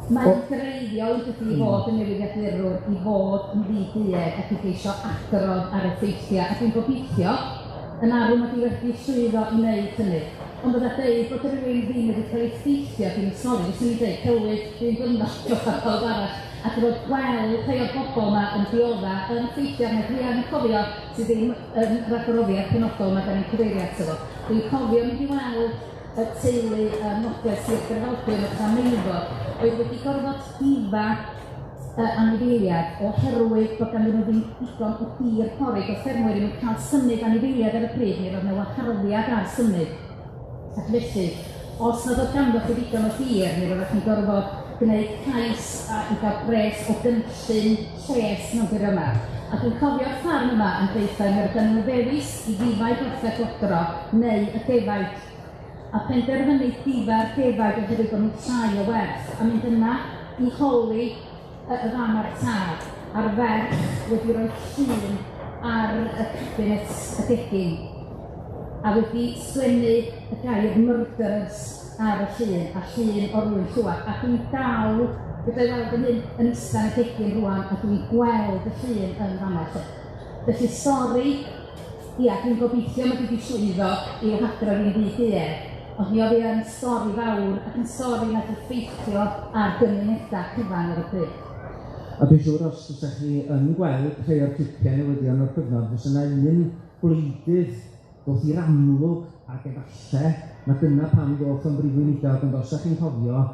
Mae'n greiddiol yn dydi i fod yn newyddiadurwr, i fod yn ddi-duedd ac i geisio adrodd ar y ffeithiau, a dwi'n gobeithio yn arw mod i wedi llwyddo i wneud hynny. Ond bydda deud bod rywun ddim wedi cael ei effeithio gin y stori, fyswn i'n deud celwydd, dwi'n gyfnod fatha pawb arall, ac roedd gweld rhai o'r bobl 'ma yn diodda yn effeithio arna i. Dwi yn cofio, sydd ddim yn rhagorofiad penodol ma' 'dan ni'n cyfeirio ato fo, dwi'n cofio mynd i weld y teulu yng Ngogledd Sir Gaerfyrddin y Llanmeifod oedd wedi gorfod difa anifeiliaid oherwydd bod ganddyn nhw ddim digon o dir pori. Doedd ffermwyr ddim yn cael symud anifeiliaid ar y pryd, mi roedd 'na waharddiad ar symud. Ac felly, os nad oedd ganddo chi ddigon o dir, mi roeddech chi'n gorfod gwneud cais a i gael pres o gynllun lles mewn gwirionedd. A dwi'n cofio'r ffarm yma yn deutha i mi oedd ganddyn nhw ddewis i ddifa eu gwartheg godro neu y defaid. A penderfynu difa'r defaid oherwydd bod nhw'n llai o werth, a mynd yna i holi y y fam a'r tad, a'r ferch wedi rhoi llun ar y cabinet y gegin, a wedi sgwennu y gair murderers ar y llun, a llun o rywun llwad, a dwi'n dal, fedra i weld fy hun yn ista yn y gegin rŵan, a dwi'n gweld y llun yn fan'na 'lly. Felly sori. Ia, dwi'n gobeithio mod i 'di llwyddo i'w hadrodd hi'n ddi-duedd, ond mi oedd hi yn stori fawr ac yn stori nath effeithio ar gymunedau cyfan ar y pryd. A dwi'n siŵr os fysech chi yn gweld rhai o'r clipiau newyddion o'r cyfnod, fysa 'na un gwleidydd ddoth i'r amlwg ac efalle ma' dyna pam ddoth o'n brif weinidog, ond os 'dach chi'n cofio,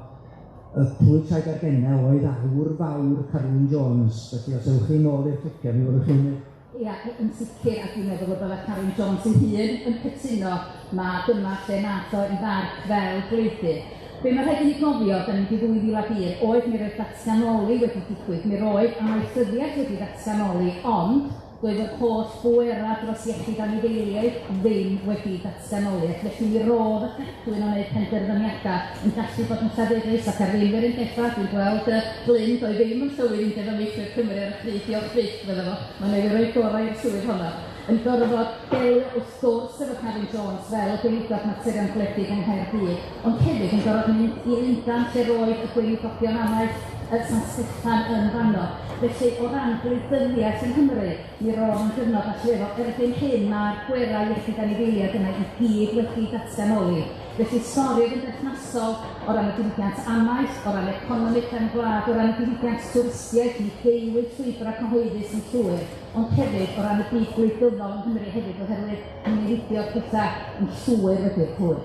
y plwy tai Dargenne oedd awr fawr Carwyn Jones, felly os ewch chi nôl i'r clipiau mi welwch chi hynny. Ia, yn sicr, a dwi'n meddwl y bydda Carwyn Jones ei hun yn cytuno ma' dyma lle nath o 'i farc fel gwleidydd. Be' ma' rhaid i ni gofio, 'dan ni'n mynd i 2001, oedd mi roedd datganoli wedi digwydd, mi roedd amaethyddiaeth wedi datganoli, ond doedd yr holl bwera dros iechyd anifeiliaid ddim wedi datganoli, ac felly mi rodd y cadwyn o wneud penderfyniadau yn gallu bod yn llafurus ac ar ddim yr undebau, dwi'n gweld Glyn, doedd ddim yn llywydd Undeb Amaethwyr Cymru ar y pryd, diolch byth, fydda fo, mae'n newydd roi gorau i'r swydd honno, yn gorfod delio wrth gwrs efo Carwyn Jones fel y gweinidog materion gwledig yng Nghaerdydd, ond hefyd yn gorfod mynd i Lundan lle roedd y gweinidogion amaeth San Steffan yn fanno. Felly, o ran gwleidyddiaeth yng Nghymru, mi roedd yn gyfnod allweddol. Erbyn hyn, mae'r pwerau iechyd anifeiliaid yna i gyd wedi datganoli. Felly, stori oedd yn berthnasol o ran y diwydiant amaeth, o ran economi cefn gwlad, o ran y diwydiant twristiaeth, mi gaewyd llwybrau cyhoeddus yn llwyr, ond hefyd o ran y byd gwleidyddol yng Nghymru hefyd, oherwydd mi newidiodd pethau yn llwyr wedi'r pwyll.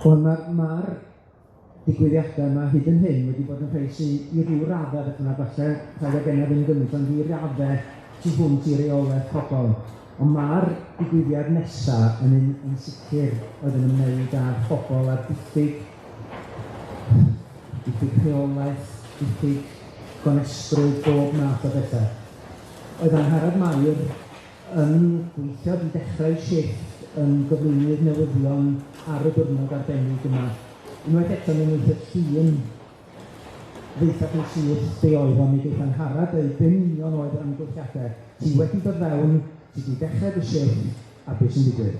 Wel, ma'r ma'r digwyddiadau yma hyd yn hyn wedi bod yn rhai sy i ryw raddau, beth bynnag, falle rhai o genna ddim gymaint, ond i raddau tu hwnt i reolaeth pobl. Ond ma'r digwyddiad nesa yn un yn sicr oedd yn ymwneud â phobl a diffyg diffyg rheolaeth, diffyg gonestrwydd, bob math o bethau. Oedd Angharad Mair yn gweithio, 'di dechrau shifft yn gyflwynydd newyddion ar y diwrnod arbennig yma. Unwaith eto mi wnaeth y llun ddeutha chi'n syth be oedd o, mi gaeth Angharad ddeud be yn union oedd yr amgylchiadau. Ti wedi dod fewn, ti 'di dechrau dy shifft, a be sy'n digwydd?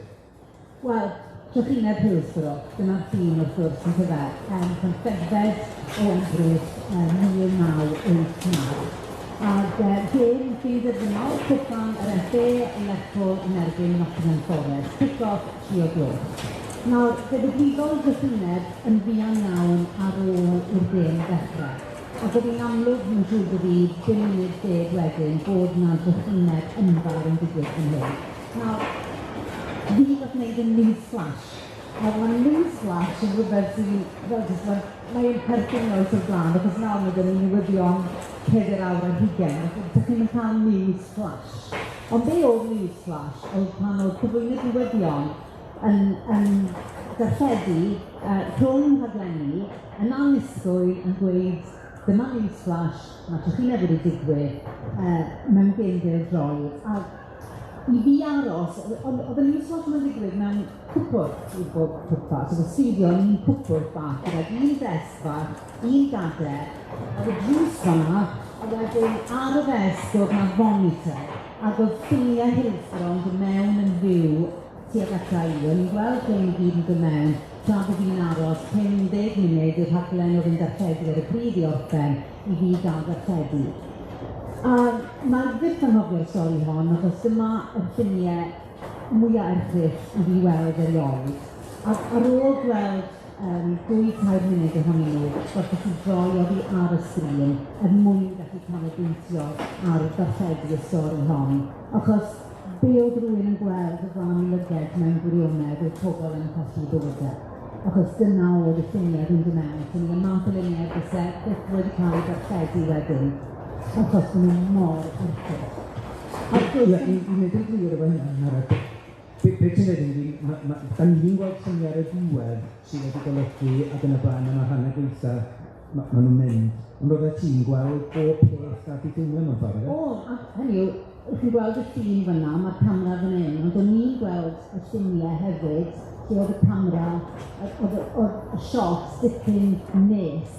Wel, trychineb Hillsborough, dyma'r llun wrth gwrs yn tyfe, pymthegfed o Ebrill 1989. Ac gêm gyn-derfynol Cwpan yr FA Lerpwl yn erbyn Nottingham Forest, kick-off 3 o gloch. Nawr, fe ddigwyddodd drychineb yn fuan iawn ar ôl i'r gêm ddechrau. Ac oedd hi'n amlwg, mae'n siŵr bo fi, bum munud deg wedyn, bod 'na drychineb enfawr yn digwydd fan hyn. Nawr, fi gath wneud y news flash. Nawr, ma' news flash yn rhywbeth sy'n, fel jyst ma' mae e'n perthyn i oes o'r blaen, achos nawr ma' 'da ni newyddion pedair awr ar hugain, felly dach chi'm yn cael news flash. Ond be oedd news flash oedd pan oedd cyflwynydd newyddion yn yn darlledu rhwng rhaglenni yn annisgwyl yn gweud dyma news flash, ma' trychineb wedi digwydd mewn gêm bêl-droed, a i fi aros, ond oedd y news flash yma'n digwydd mewn cwpwrdd i bob pwrpas, oedd y studio yn un cwpwrdd bach gydag un desg bach, un gader, oedd y drws fan'na, a wedyn ar y ddesg oedd 'na fonitor, ac oedd lluniau Hillsborough yn dod mewn yn fyw tuag ata i. O'n i'n gweld rhein i gyd yn dod mewn tra bod fi'n aros 50 munud i'r rhaglen oedd yn darlledu ar y pryd i orffen i fi gael darlledu. A wna i byth anghofio'r stori hon, achos dyma y lluniau mwya erchyll i fi weld erioed. Ac ar ôl gweld 2 tair munud ohonyn nhw, gorffes i droi oddi ar y sgrin er mwyn gallu canolbwyntio ar darlledu y stori hon. Achos be oedd rywun yn gweld o flaen ei lyged mewn gwirionedd oedd pobl yn colli bywydau. Achos dyna oedd y lluniau oedd yn dod mewn aton ni, y math o luniau fyse byth wedi cael eu darlledu wedyn, achos bod nhw mor erchyll. A wrth gwrs... Ie, i wneud yn glir efo hynna, Angharad, be be ti'n dweud yndi, ma' ma' 'dan ni ddim gweld lluniau ar y diwedd sydd wedi golygu ac yn y blaen, a ma' rhannau gweitha, ma' nhw'n mynd. Ond oeddet ti'n gweld bob peth gath ei ffilmio mewn ffordd, ife? O'n, a hynny yw, chi'n gweld y llun fan'na, ma'r camera fan hyn, ond o'n i'n gweld y lluniau hefyd lle oedd y camera, oedd oedd y shot dipyn nes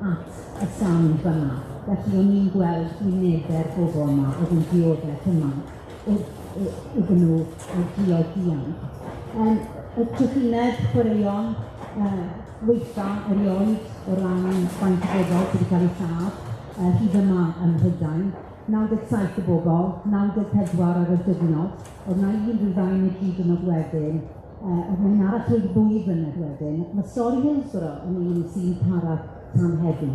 at y stand fan'na. Felly o'n i'n gweld wynebau'r bobl 'ma oedd yn dioddef cymaint wrth iddyn nhw drio dianc. Y trychineb chwaraeon waetha erioed o ran faint o bobl sydd wedi cael eu lladd hyd yma ym Mhrydain. 97 o bobl, 94 ar y diwrnod. Oedd 'na un rhyw ddau neu dri diwrnod wedyn, oedd 'na un arall rhyw ddwy flynedd wedyn. Ma' stori Hillsborough yn un sy'n para tan heddi,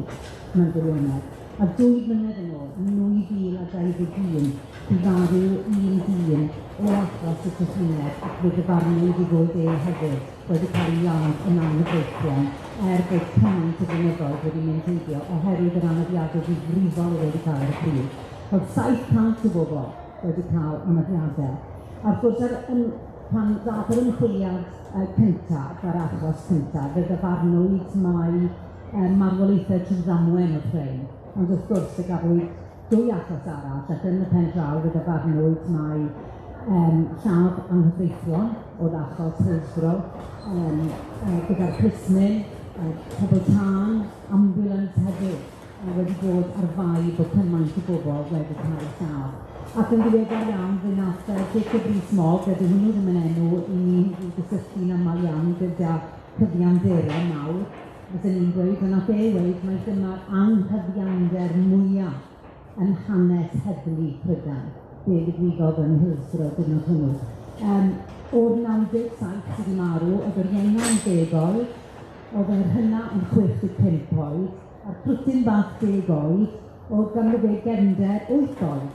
mewn gwirionedd. A dwy flynedd yn ôl, yn 2021, bu farw un dyn o achos y trychineb ac fe ddyfarnwyd ei fod e hefyd wedi cael ei ladd yn anghyfreithlon, er bod cymaint o flynyddoedd wedi mynd heibio oherwydd yr anafiadau difrifol oedd wedi cael ar y pryd. Oedd 700 o bobl wedi cael anafiadau. A wrth gwrs, ar, yn, pan ddath yr ymchwiliad cyntaf, a'r achos cyntaf, fe ddyfarnwyd mai marwolaethau trwy ddamwain oedd rhain. Ond wrth gwrs, fe gafwyd dwy achos arall, ac yn y pen draw fe ddyfarnwyd mai lladd anghyfreithlon oedd achos Hillsborough, gyda'r plismyn, pobl tân, ambulance hefyd wedi bod ar fai bod cymaint o bobl wedi cael eu lladd. Ac yn ddiweddar iawn, fe wnaeth Jacob Rees-Mogg, a dyw hwnnw ddim yn enw i ni i'w gysylltu'n aml iawn gyda cyfiawnderau mawr, Fyswn i'n gweud, a nath e weud mai dyma'r anghyfiawnder mwya yn hanes heddlu Prydain, be ddigwyddodd yn Hillsborough diwrnod hwnnw. Yym, o'r 97 sy 'di marw, oedd yr ienga'n 10 oed, oedd yr hyna yn 65 oed, a'r crwtyn bach 10 oed, oedd ganddo fe gefnder 8 oed,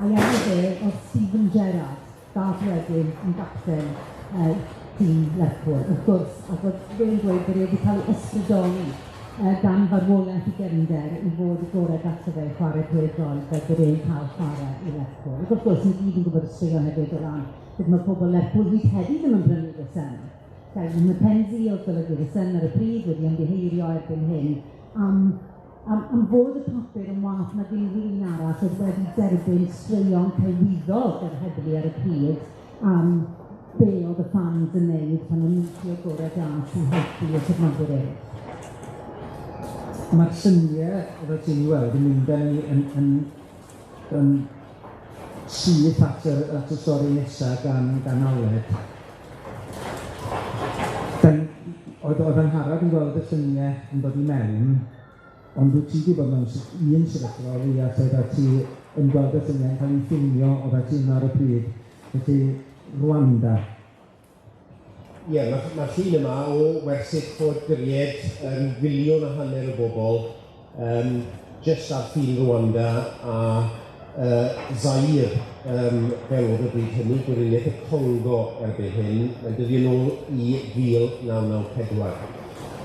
a'i enw fe oedd Steven Gerrard, dath wedyn yn gapten yy tîm Lerpwl, wrth gwrs, ac oedd fe'n dweud bod e wedi cael ei ysbrydoli yy gan farwolaeth ei gefnder i fod y gorau gallai fe i chwarae pêl-droed fel bod e'n cael chwarae i Lerpwl. Ac wrth gwrs, ni gyd yn gwybod y straeon hefyd o ran sut mae pobl Lerpwl hyd heddi ddim yn prynu The Sun. Simon Mackenzie oedd golygydd y Sun ar y pryd wedi ymddiheurio erbyn hyn am am am fod y papur yn wath nag unrhyw un arall oedd wedi derbyn straeon celwyddog yr heddlu ar y pryd am be oedd y fans yn neud pan o'n nhw'n trio gorau glas i helpu y cefnogwyr eraill. Ma'r llynie fel ti'n 'u weld yn mynd â ni yn yn yn syth at yr at y stori nesa gan gan Aled. 'Dan oedd oedd Angharad yn gweld y llynie yn dod i mewn, ond wyt ti 'di bod mewn un sefyllfa o leia lle oeddat ti yn gweld y lluniau'n cael eu ffilmio, oeddat ti yno ar y pryd, felly Rwanda. Ie, ma'r ma'r llun yma o wersyll ffoaduriaid yn filiwn a hanner o bobl, yym jyst ar ffin Rwanda a yy Zaire, yym fel o'dd y bryd hynny, Gweriniaeth y Congo erbyn hyn, mae'n dyddio nôl i 1994.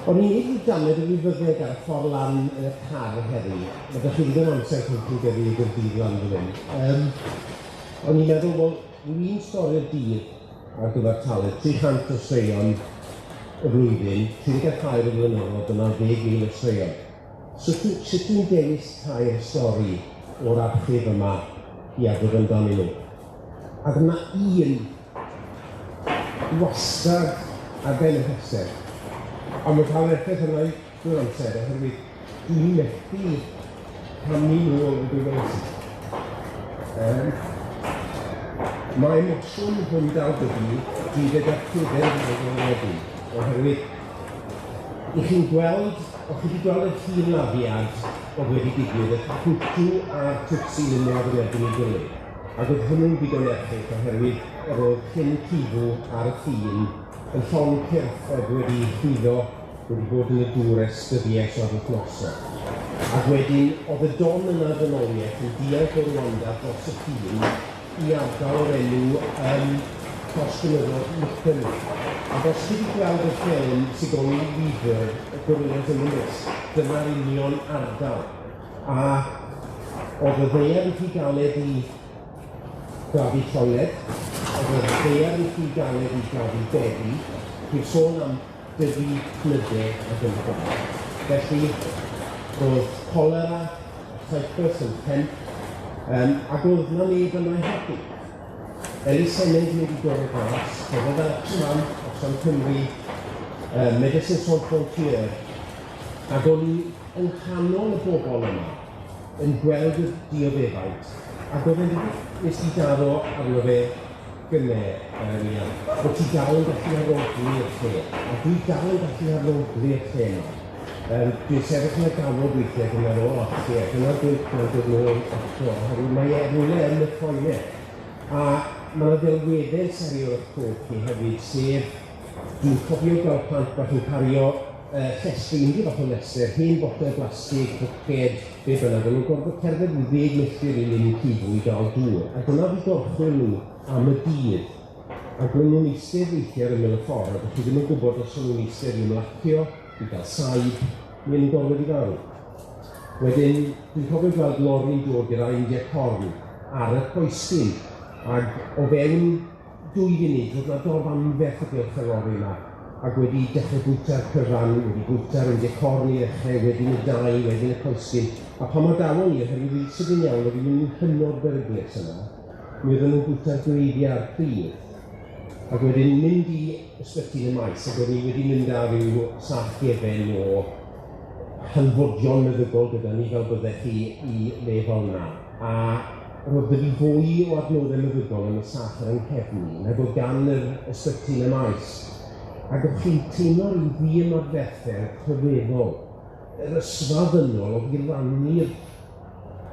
O'n i'n neud ryw damed o rifyddeg ar y ffordd lan yn y car heddi, ma' 'da chi ddigon o amser pan chi'n gyrru i Gaerdydd lan fan hyn. Yym o'n i'n meddwl, wel, ryw un stori'r dydd ar gyfartaledd, 300 o straeon y flwyddyn, 34 o flynyddoedd, dyna 10,000 o straeon. Sut dwi sut dwi'n dewis tair stori o'r archif yma i adrodd amdanyn nhw? Ac ma' un wastad ar ben y rhestr, a mae'n cael effaith arna i drwy'r amser oherwydd dwi'n methu camu nôl yn dwy fel Yym, mae emosiwn hwn dal gyda fi, dwi gyda phedair mlynedd wedyn, oherwydd 'y chi'n gweld, o'ch chi wedi gweld yr hil-laddiad oedd wedi digwydd, y Hutu a'r Tutsi yn ymladd yn erbyn ei gilydd, ac oedd hwnnw'n ddigon erchyll oherwydd yr oedd Llyn Kivu ar y ffin yn llond cyrff oedd wedi chwyddo, wedi bod yn y dŵr ers dyddiau os nad wythnosau. Ac wedyn, oedd y don yna ddynoliaeth yn dianc o Rwanda dros y ffin i ardal o'r enw yym dros fynyddoedd Lycyn. Ac os chi 'di gweld y ffilm Sigourney Weaver, y Gorillas in the Mist, dyna'r union ardal. A oedd y ddaear yn rhy galed i gladdu toiled, oedd y ddaear yn rhy galed i gladdu beddi, chi'n sôn am dyfu cnydau ac yn y blaen. Felly, roedd cholera, typhus yn rhemp, yym, ac oedd 'na neb yna i helpu. Elusennau wedi gorau glas, Rhyfedd Oxfam, Oxfam Cymru, Médecins Sans Frontières, ac o'n i yng nghanol y bobl yma yn gweld y dioddefaint, ac oedd e'n rhywbeth nes i daro arno fe gynne, Nia, bod ti dal yn gallu arogli'r lle, a dwi dal yn gallu arogli'r lle 'ma. Dwi'n sefyll yn y gawod weithiau ac yn meddwl, o, ie, dyna'r gwynt 'na'n dod nôl eto, oherwydd mae e rywle yn y croene. A ma' 'na ddelweddau serio o'ch cof chi hefyd, sef dwi'n cofio gweld plant bach yn cario llestri, unrhyw fath o lestr, hen botel blastig, bwced, be bynnag, o'n nhw'n gorfod cerdded ryw ddeg milltir i Lyn Kivu i gael dŵr, a dyna oedd eu gorchwyl nhw am y dydd. Ac o'n nhw'n eistedd weithiau ar ymyl y ffordd, a dach chi ddim yn gwybod os o'n nhw'n eistedd i ymlacio, i gael saib, neu o'n nhw'n gorfod i farw. Wedyn, dwi'n cofio gweld lori'n dod gyda India Corn ar y coesyn, ac o fewn dwy funud, roedd 'na dorf anferth o gylch y lori 'ma, ac wedi dechrau bwyta'r cyfan, wedi bwyta'r India Corn i ddechrau, wedyn y dail, wedyn y coesyn, a pan adawon ni, oherwydd yn sydyn iawn, oedd hi'n hynod beryglus yna, mi oedden nhw'n bwyta'r gwreiddiau a'r pridd, ac wedyn mynd i ysbyty yn y maes, ac oedden ni wedi mynd â rhyw sach gefen o hanfodion meddygol gyda ni fel byddech chi i le fel 'na, a roedd 'da fi fwy o adnoddau meddygol yn y sach ar 'y nghefn i nag oedd gan yr ysbyty yn y maes. Ac o'ch chi'n teimlo ryw ddiymadferthedd rhyfeddol, yr ysfa ddynol o ddilannu'r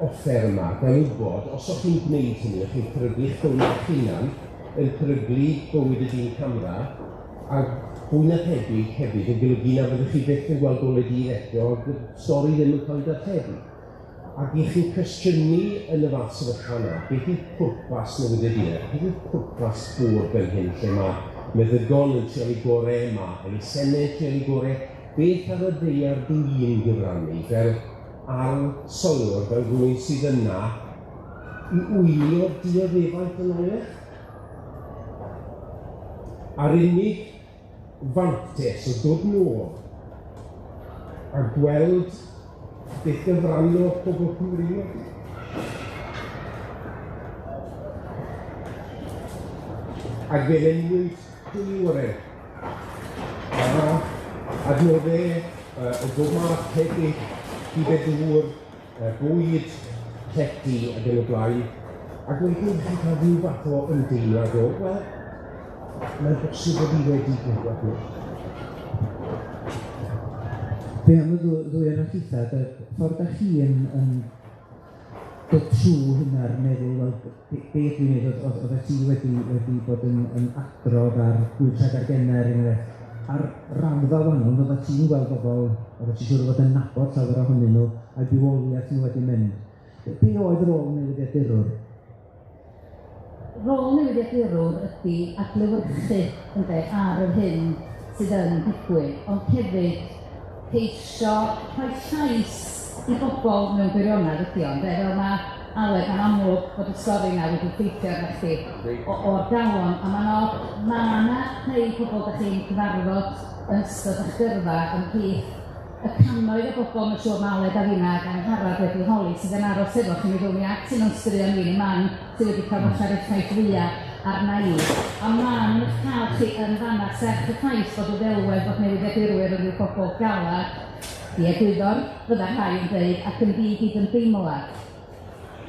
offer yma, gan wybod, os o'ch chi'n gwneud hynny, o'ch chi'n peryglu eich bywyd eich hunan, yn peryglu bywyd y dyn camera, a fwy na thebyg hefyd yn golygu na fyddwch chi byth yn gweld golau dydd eto, ac y stori ddim yn cael ei darlledu. Ac i chi'n cwestiynu yn y fath sefyllfa yna, beth yw pwrpas newyddiaduraeth? Beth yw pwrpas bod fel hyn, lle mae meddygon yn trial eu gorau, mae elusennau yn trial eu gorau, beth ar y ddaear dwi'n gyfrannu fel arsylwr, fel rhywun sydd yna i wylio dioddefaint yn oer? A'r unig fantes o dod nôl a gweld beth gyfrannodd pobl Cymru. Ac fe lenwyd dwy oren. A adnoddau o bob math, tebyg, pibau dŵr, bwyd, llety ac yn y blaen. Ac wedyn chi'n cael rhyw fath o ymdeimlad o, wel, mae'n bosib bod hi wedi gwybod nhw. Be am y ddwy ohonoch chitha, y ffordd da chi yn dod trwy hynna'r meddwl, wel, be dwi'n neud, oeddet ti wedi bod yn adrodd ar Gŵyl Llaga'r Genau, er enghraifft, ar raddfa wahanol, ond oeddet ti'n gweld bobl, oeddet ti'n siŵr o fod yn nabod llawer ohonyn nhw, a'u bywoliaeth nhw wedi mynd. Be oedd rôl newyddiadurwr? Rôl newyddiadurwr ydy adlewyrchu, ynde, ar yr hyn sydd yn digwydd, ond hefyd ceisio rhoi llais i bobl mewn gwirionedd ydy o, ynde, fel ma' Aled, ma'n amlwg bod y stori yna wedi effeithio arnoch chdi o'r galon, a ma'n od, ma' 'na rhai pobl dach chi'n cyfarfod yn ystod eich gyrfa ymhlith y cannoedd o bobl, mae'n siŵr ma' Aled a finna ac Angharad wedi holi sydd yn aros efo chi, mi ddown ni at un o'n straeon ni yn y man sydd wedi cael falla'r effaith fwya arna i. A ma' nhw'n eich cael chi yn fan'na, serch y ffaith bod y ddelwedd bod newyddiadurwyr yn ryw bobl galad, diegwyddor, fydda rhai yn dweud, ac yn ddi-gydymdeimlad.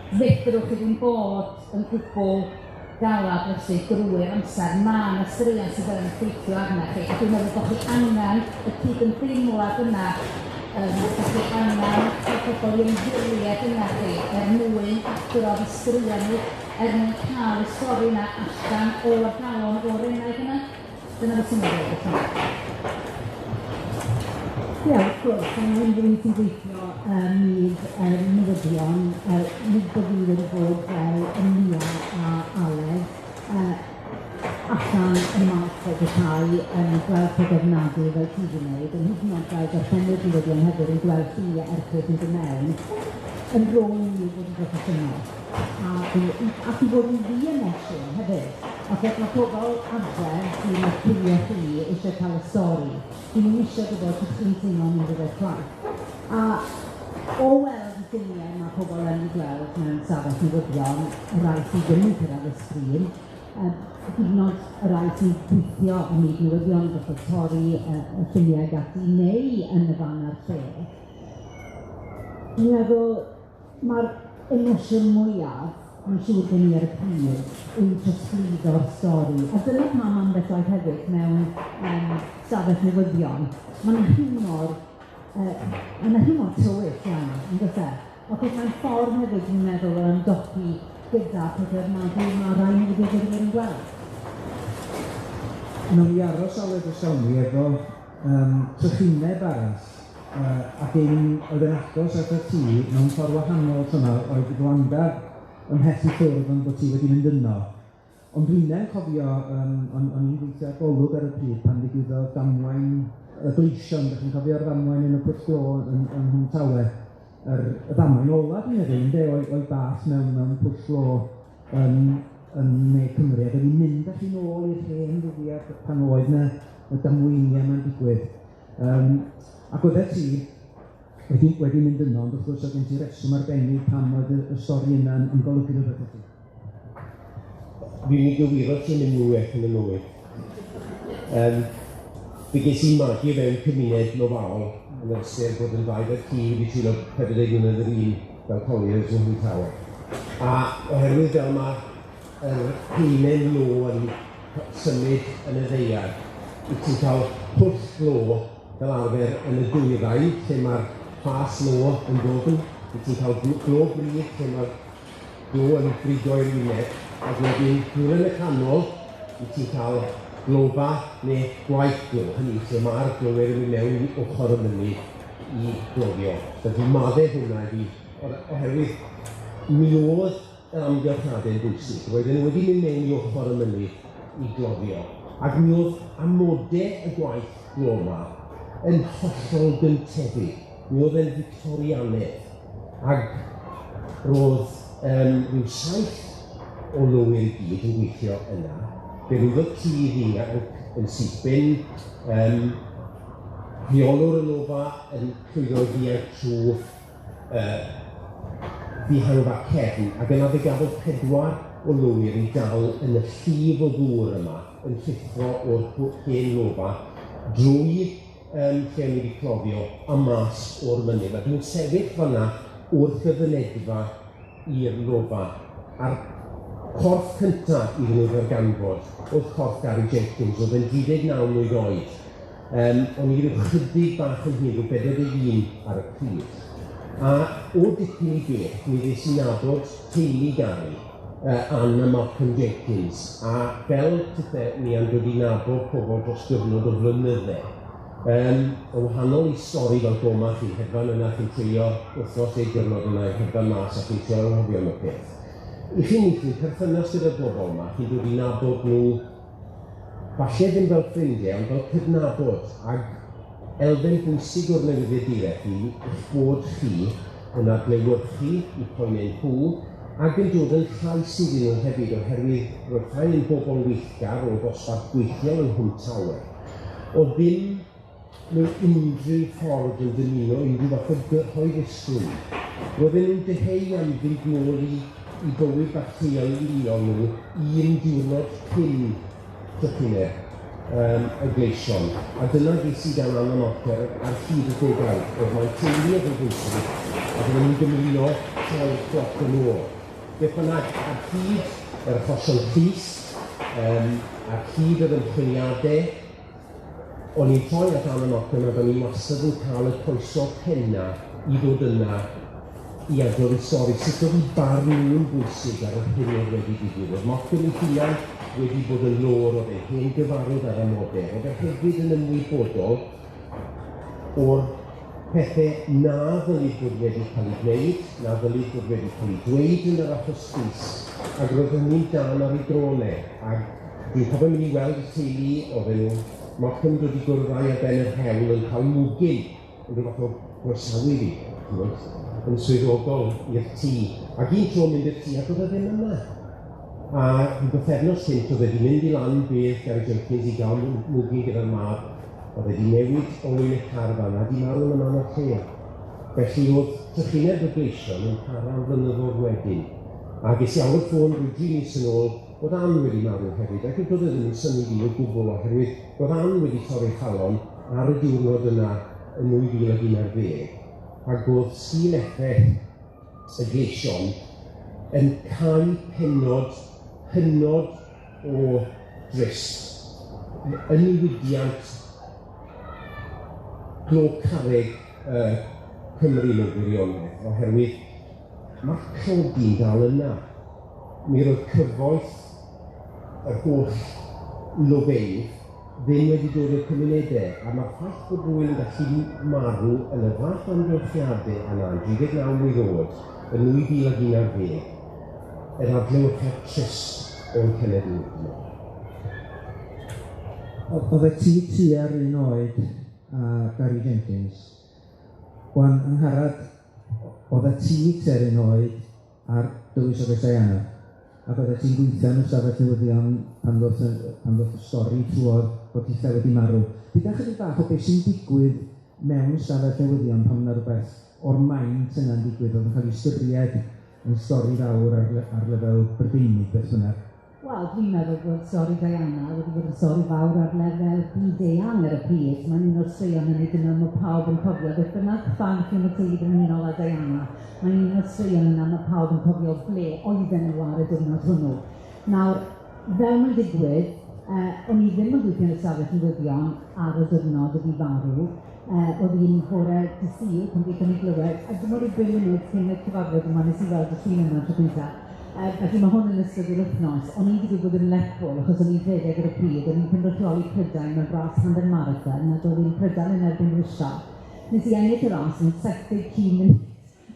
Fedrwch chi ddim bod yn gwbl galad felly drwy'r amser. Ma' 'na straeon sydd yn effeithio arna chi, a dwi'n meddwl bod chi angen y cydymdeimlad yna, bod chi angen cael pobl i ymddiried yna chi er mwyn adrodd y straeon nhw, er mwyn cael y stori yna allan o'r galon, o'r enaid yna. Dyna beth sy'n meddwl beth bynnag. Ie, wrth gwrs, a mae unrhyw un sy'n gweithio ym myd newyddion, nid bod fi wedi bod fel Nia a Aled, allan yn y maes fel petai yn gweld pethau ofnadwy fel ti 'di wneud, ond hyd yn oed fel darllenwyr newyddion hefyd yn gweld lluniau erchyll yn dod mewn, yn rôl ni yw bod yn broffesiynol ac i fod yn ddi-emosiwn hefyd. Achos mae pobl adre sy'n eich gwylio chi eisiau cael y stori. Dyn nhw'm eisiau gwybod sut chi'n teimlo am unrhyw beth chwaith. A o weld y lluniau mae pobl yn eu gweld mewn stafell newyddion, y rhai sydd ddim yn cyrraedd y sgrin, hyd yn oed y rhai sy'n gweithio ym myd newyddion, gorfod torri y lluniau ac ati, neu yn y fan a'r lle. Dwi'n meddwl mae'r emosiwn mwyaf, mae'n siŵr gen i ar y pryd, yw trosglwyddo'r stori. A dyna pam ambell waith hefyd mewn stafell newyddion, ma' 'na hiwmor, ma' 'na hiwmor tywyll iawn, yn does e? Achos mae'n ffordd hefyd, dwi'n meddwl, o ymdopi gyda pethau ofnadwy ma' rai newyddiadurwyr yn gweld. Nawn ni aros Aled os gawn ni efo trychineb arall, ac un oedd yn agos atat ti mewn ffordd wahanol tro 'ma, oedd Rwanda ymhell i ffwrdd ond bod ti wedi mynd yno. Ond dwinne'n cofio, o'n i'n gweithio ar Golwg ar y pryd pan ddigwyddodd damwain y gleision, dach chi'n cofio'r ddamwain yn y pwll glo yn Nghwm Tawe? Yr y ddamwain ola dwi'n meddwl ynde, o'i bath mewn pwll glo yn Ne Cymru, ac o'n i'n mynd â chi nôl i'r hen ddyddiad pan oedd 'na y damweiniau 'ma'n digwydd. Ac oeddet ti wedi mynd yno, ond wrth gwrs oedd gen ti reswm arbennig pam oedd y stori yna'n yn golygu rhywbeth i ti. Fi'n mynd i gywiro ti am unwaith yn y mywyd. Fe ges i magu fewn cymuned lofaol yn yr ystyr bod yn ddau fel ci wedi treulio 40 mlynedd yr un fel colliers yn Nghwm Tawe. A oherwydd fel mae yr haenen lo yn symud yn y ddaear, Wyt ti'n cael pwll glo fel arfer yn y dwyrain, lle mae'r fas lo yn ddwfn. Wyt ti'n cael glo brig, lle mae'r glo yn brigo i'r wyneb. Ac wedyn, rhywle yn y canol, wyt ti'n cael glofa neu gwaith glo, hynny yw lle mae'r glowyr yn mynd mewn i ochr y mynydd i gloddio. So dwi'n maddau hwnna i fi, oherwydd mi oedd yr amgylchiadau'n bwysig. Roedden nhw wedi mynd mewn i ochr y mynydd i gloddio, ac mi oedd amodau y gwaith glo 'ma yn hollol gyntefig. Mi oedd e'n Fictorianedd, ac roedd rhyw 7 o lowyr i gyd yn gweithio yna. Fe lwyddodd tri i ddianc yn syth bin, rheolwr y lofa yn llwyddo i ddianc trwy ddihangfa cefn, ac yna fe gafodd 4 o lowyr eu dal yn y llif o ddŵr yma, yn llithro o'r hen lofa drwy lle o'n i wedi cloddio a mas o'r mynydd. A dwi'n sefyll fan'na wrth y fynedfa i'r lofa, a'r corff cynta iddyn nhw ddarganfod oedd corff Gary Jenkins, oedd yn 39 mlwydd oed. O'n i ryw chydig bach yn hŷn, rhyw 41 ar y pryd. A o dipyn i beth, mi ddes i nabod teulu Gary, Ann a Malcolm Jenkins, a fel pethe ni yn dod i nabod pobl dros gyfnod o flynydde. Yn wahanol i stori fel goma, chi'n hedfan yna, chi'n treulio wythnos neu diwrnod yna i hedfan mas a chi'n trio anghofio am y peth. I chi'n meithrin perthynas gyda'r bobl yma, chi'n dod i nabod nhw, falle ddim fel ffrindiau, ond fel cydnabod, ag elfen bwysig o'r newyddiaduraeth yw eich bod chi yn adlewyrchu eu poenau nhw ac yn dod yn llais iddyn nhw hefyd, oherwydd roedd rhai yn bobl weithgar o ddosbarth gweithiol yng Nghwm Tawe, oedd ddim mewn unrhyw ffordd yn dymuno unrhyw fath o gyhoeddusrwydd. Roedden nhw'n dyheu am fynd nôl i i bywyd bach teuluol nhw un diwrnod cyn trychineb y gleision. A dyna ges i gan Anna Mocker ar hyd y degawd, oedd mai teulu oedd yn bwysig, a bydden nhw'n dymuno troi'r cloc yn ôl. Beth bynnag, ar hyd yr achosion llys, ar hyd yr ymchwiliadau, o'n i'n troi at Anna Mocker ac o'n i wastad yn cael y croeso penna i ddod yna i adrodd y stori, sut oedd eu barn nhw'n bwysig ar yr hyn oedd wedi digwydd. Oedd Malcolm ei hunan wedi bod yn lôr, oedd e hen gyfarwydd â'r amodau, oedd e hefyd yn ymwybodol o'r pethau na ddylid bod wedi cael eu gwneud, na ddylid bod wedi cael eu dweud yn yr achos llys, ac roedd hynny'n dân ar ei dron e. Ac dwi'n cofio mynd i weld y teulu, oedden nhw, Malcolm dod i gwrdd â'i ar ben yr hewl yn cael mwgyn, yn rhyw fath o groesawu fi, chimod, yn swyddogol i'r tŷ. Ac un tro mynd i'r tŷ ac oedd e ddim yna. A rhyw bythefnos cynt oedd e wedi mynd i lan bedd Gary Jenkins i gael mwgyn gyda'r mab, oedd e wedi newid olwyn y car fan'na, di marw yn y man a'r lle. Felly oedd trychineb y gleision yn para am flynyddoedd wedyn. A ges i alw'r ffôn rhyw dri mis yn ôl bod Ann wedi marw hefyd, ac doedd e ddim yn synnu fi o gwbl oherwydd roedd Ann wedi torri'i chalon ar y diwrnod yna yn 2011, ac oedd sgil effaith y gleision yn cau pennod hynod o drist yn niwydiant glo carreg Cymru mewn gwirionedd, oherwydd mae'r tlodi'n dal yna. Mi roedd cyfoeth yr holl lofeydd ddim wedi dod i'r cymunedau, a mae'r ffaith bod rhywun yn gallu marw yn y fath amgylchiadau yna yn 39 mlwydd oed yn 2011, yr adlewyrchiad trist o'n cenedl ni, dwi'n meddwl. Oeddet ti tua'r un oed â Gary Jenkins. Wan, Angharad, oeddet ti tua'r un oed â'r Dywysoges Diana, ac oeddet ti'n gweithio yn y stafell newyddion pan ddoth y pan ddoth y stori trwodd bod Hitler wedi marw. Deuda chydig bach o beth sy'n digwydd mewn stafell newyddion pan ma' 'na rywbeth o'r maint yna'n digwydd, oedd yn cael ei ystyried yn stori fawr ar lefel Brydeinig beth bynnag. Wel, dwi'n meddwl bod stori Diana wedi bod yn stori fawr ar lefel byd-eang ar y pryd. Mae'n un o'r straeon hynny dwi'n meddwl mae pawb yn cofio. Beth bynnag fan chi'n y teulu brenhinol a Diana, mae'n un o'r straeon yna mae pawb yn cofio ble oedden nhw ar y diwrnod hwnnw. Nawr, fel mae'n digwydd, O'n i ddim yn gweithio yn y stafell newyddion ar y diwrnod y bu farw. Oedd hi'n bore dydd Sul pan gaethon ni glywed, a dim ond ryw bum munud cyn y cyfarfod yma nes i weld y llun yma tro cynta. Felly mae hwn yn ystod yr wythnos. O'n i 'di digwydd bod yn Lerpwl achos o'n i'n rhedeg ar y pryd, o'n i'n cynrychioli Prydain mewn ras hanner marathon a doedd ddim Prydain yn erbyn Rwsia. Nes i ennill y ras mewn 73 munud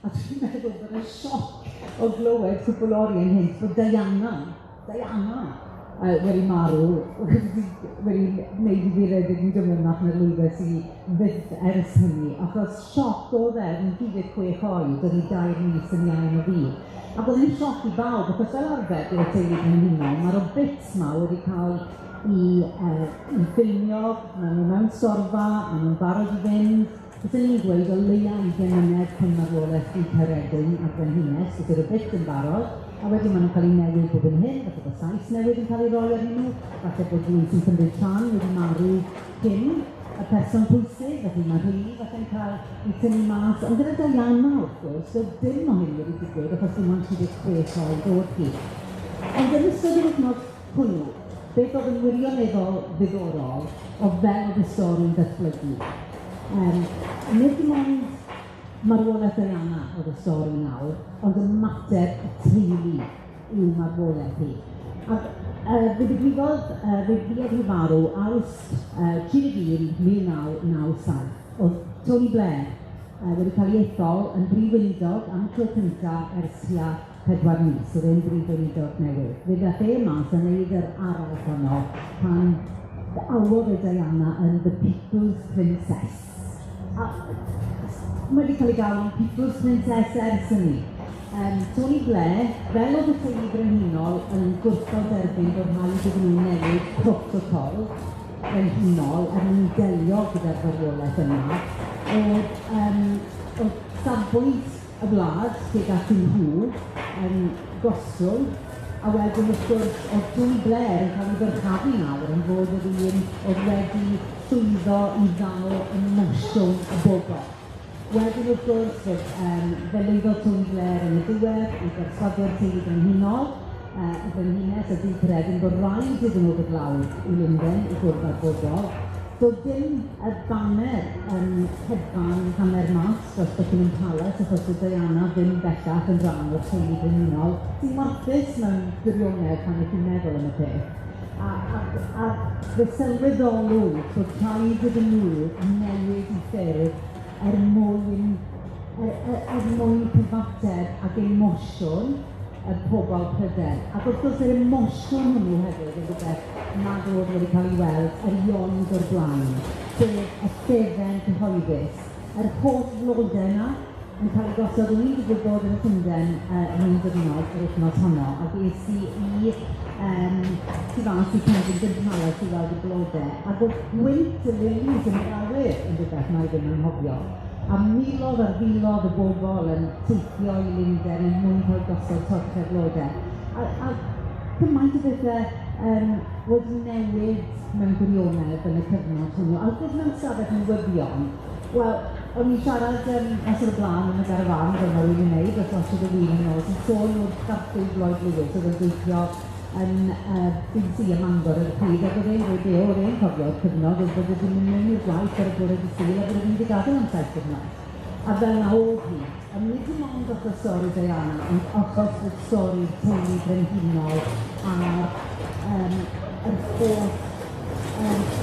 a dwi'n meddwl bod y sioc o glywed cwpwl oriau ynghynt bod Diana, Diana, wedi marw, wedi wedi wneud i fi redeg yn gyflymach na'r lwyddes i fyth ers hynny, achos sioc oedd e, o'n i'n 16 oed, oedd hi dair mis yn iau na fi. Ac oedd e'n sioc i bawb, achos fel arfer gyda teulu brenhinol, mae'r obits 'ma wedi cael i i ffilmio, maen nhw mewn storfa, maen nhw'n barod i fynd. Fyswn i'n gweud o leia ugain mlynedd cyn marwolaeth Duc Caeredin a'r Frenhines, gyda'r obit yn barod, a wedyn maen nhw'n cael eu newid bob yn hyn, falle bod llais newydd yn cael ei roi arnyn nhw, falle bod rhywun sy'n cymryd rhan wedi marw cyn y person pwysig, felly mae rheini falle'n cael eu tynnu mas. Ond gyda Diana, wrth gwrs, doedd dim o hyn wedi digwydd achos dim ond 36 oed oedd hi. Ond yn ystod yr wythnos hwnnw, beth oedd yn wirioneddol ddiddorol oedd fel oedd y stori'n datblygu. Nid dim ond marwolaeth Diana oedd y stori nawr, ond ymateb y teulu i'w marwolaeth hi. Ac fe ddigwyddodd, fe fuodd hi farw Awst 31, 1997. Oedd Tony Blair wedi cael ei ethol yn brif weinidog am y tro cynta ers tua 4 mis, oedd e'n brif weinidog newydd. Fe ddaeth e mas a wneud yr araith honno pan alwodd e Diana yn the People's Princess. A mae wedi cael ei galw'n People's Princess ers hynny. Tony Blair, fel oedd y teulu brenhinol yn gwrthod derbyn bod rhaid iddyn nhw newid protocol brenhinol er mwyn delio gyda'r farwolaeth yma, oedd, oedd safbwynt y wlad tuag atyn nhw yn gostwng, a wedyn wrth gwrs oedd Tony Blair yn cael ei ddyrchafu nawr am fod yr un oedd wedi llwyddo i ddal emosiwn y bobl. Wedyn wrth gwrs oedd fe lwyddodd Tony Blair yn y diwedd i berswadio'r teulu brenhinol, y frenhines a Duke Redin bod rhaid iddyn nhw ddod lawr i Lundain i gwrdd â'r bobl. Doedd dim y baner yn hedfan hanner mast dros Buckingham Palace achos doedd Diana ddim bellach yn rhan o'r teulu brenhinol, sy'n warthus mewn gwirionedd pan ych chi'n meddwl am y peth. A, a, a fe sylweddolwyd bod rhaid iddyn nhw newid eu ffyrdd er mwyn, er mwyn cyfateb ag emosiwn y pobl Prydain. Ac wrth gwrs yr emosiwn hwnnw hefyd yn rhywbeth nad oedd wedi cael ei weld erioed o'r blaen, sef y llefen cyhoeddus, yr holl flodau yna yn cael eu gosod. O'n i'n digwydd bod yn Llundain mewn diwrnod yr wythnos honno, ac es i i tu fas i Kensington Palace i weld y blodau, ac oedd gwynt y lilies yn yr awyr yn rhywbeth wna i ddim anghofio. A miloedd ar filoedd o bobl yn teithio i Lundain er mwyn cael gosod torchau blodau. A cymaint o bethau wedi newid mewn gwirionedd yn y cyfnod hwnnw. A wrth gwrs mewn stafell newyddion, wel, o'n i'n siarad nos o'r blaen yn y garafán, fel mae rhywun yn wneud, wrth osod y win yn ôl, sy'n sôn wrth Garfield Lloyd Lewis, oedd yn gweithio yn BBC ym Mangor ar y pryd, ac oedd e'n dweud be oedd e'n cofio o'r cyfnod oedd bod e 'di mynd mewn i'r gwaith ar y bore dydd Sul a bod e ddim 'di gadael am 7 diwrnod. A fel 'na oedd hi. A nid dim ond achos stori Diana, ond achos fod stori'r teulu brenhinol a'r yym yr holl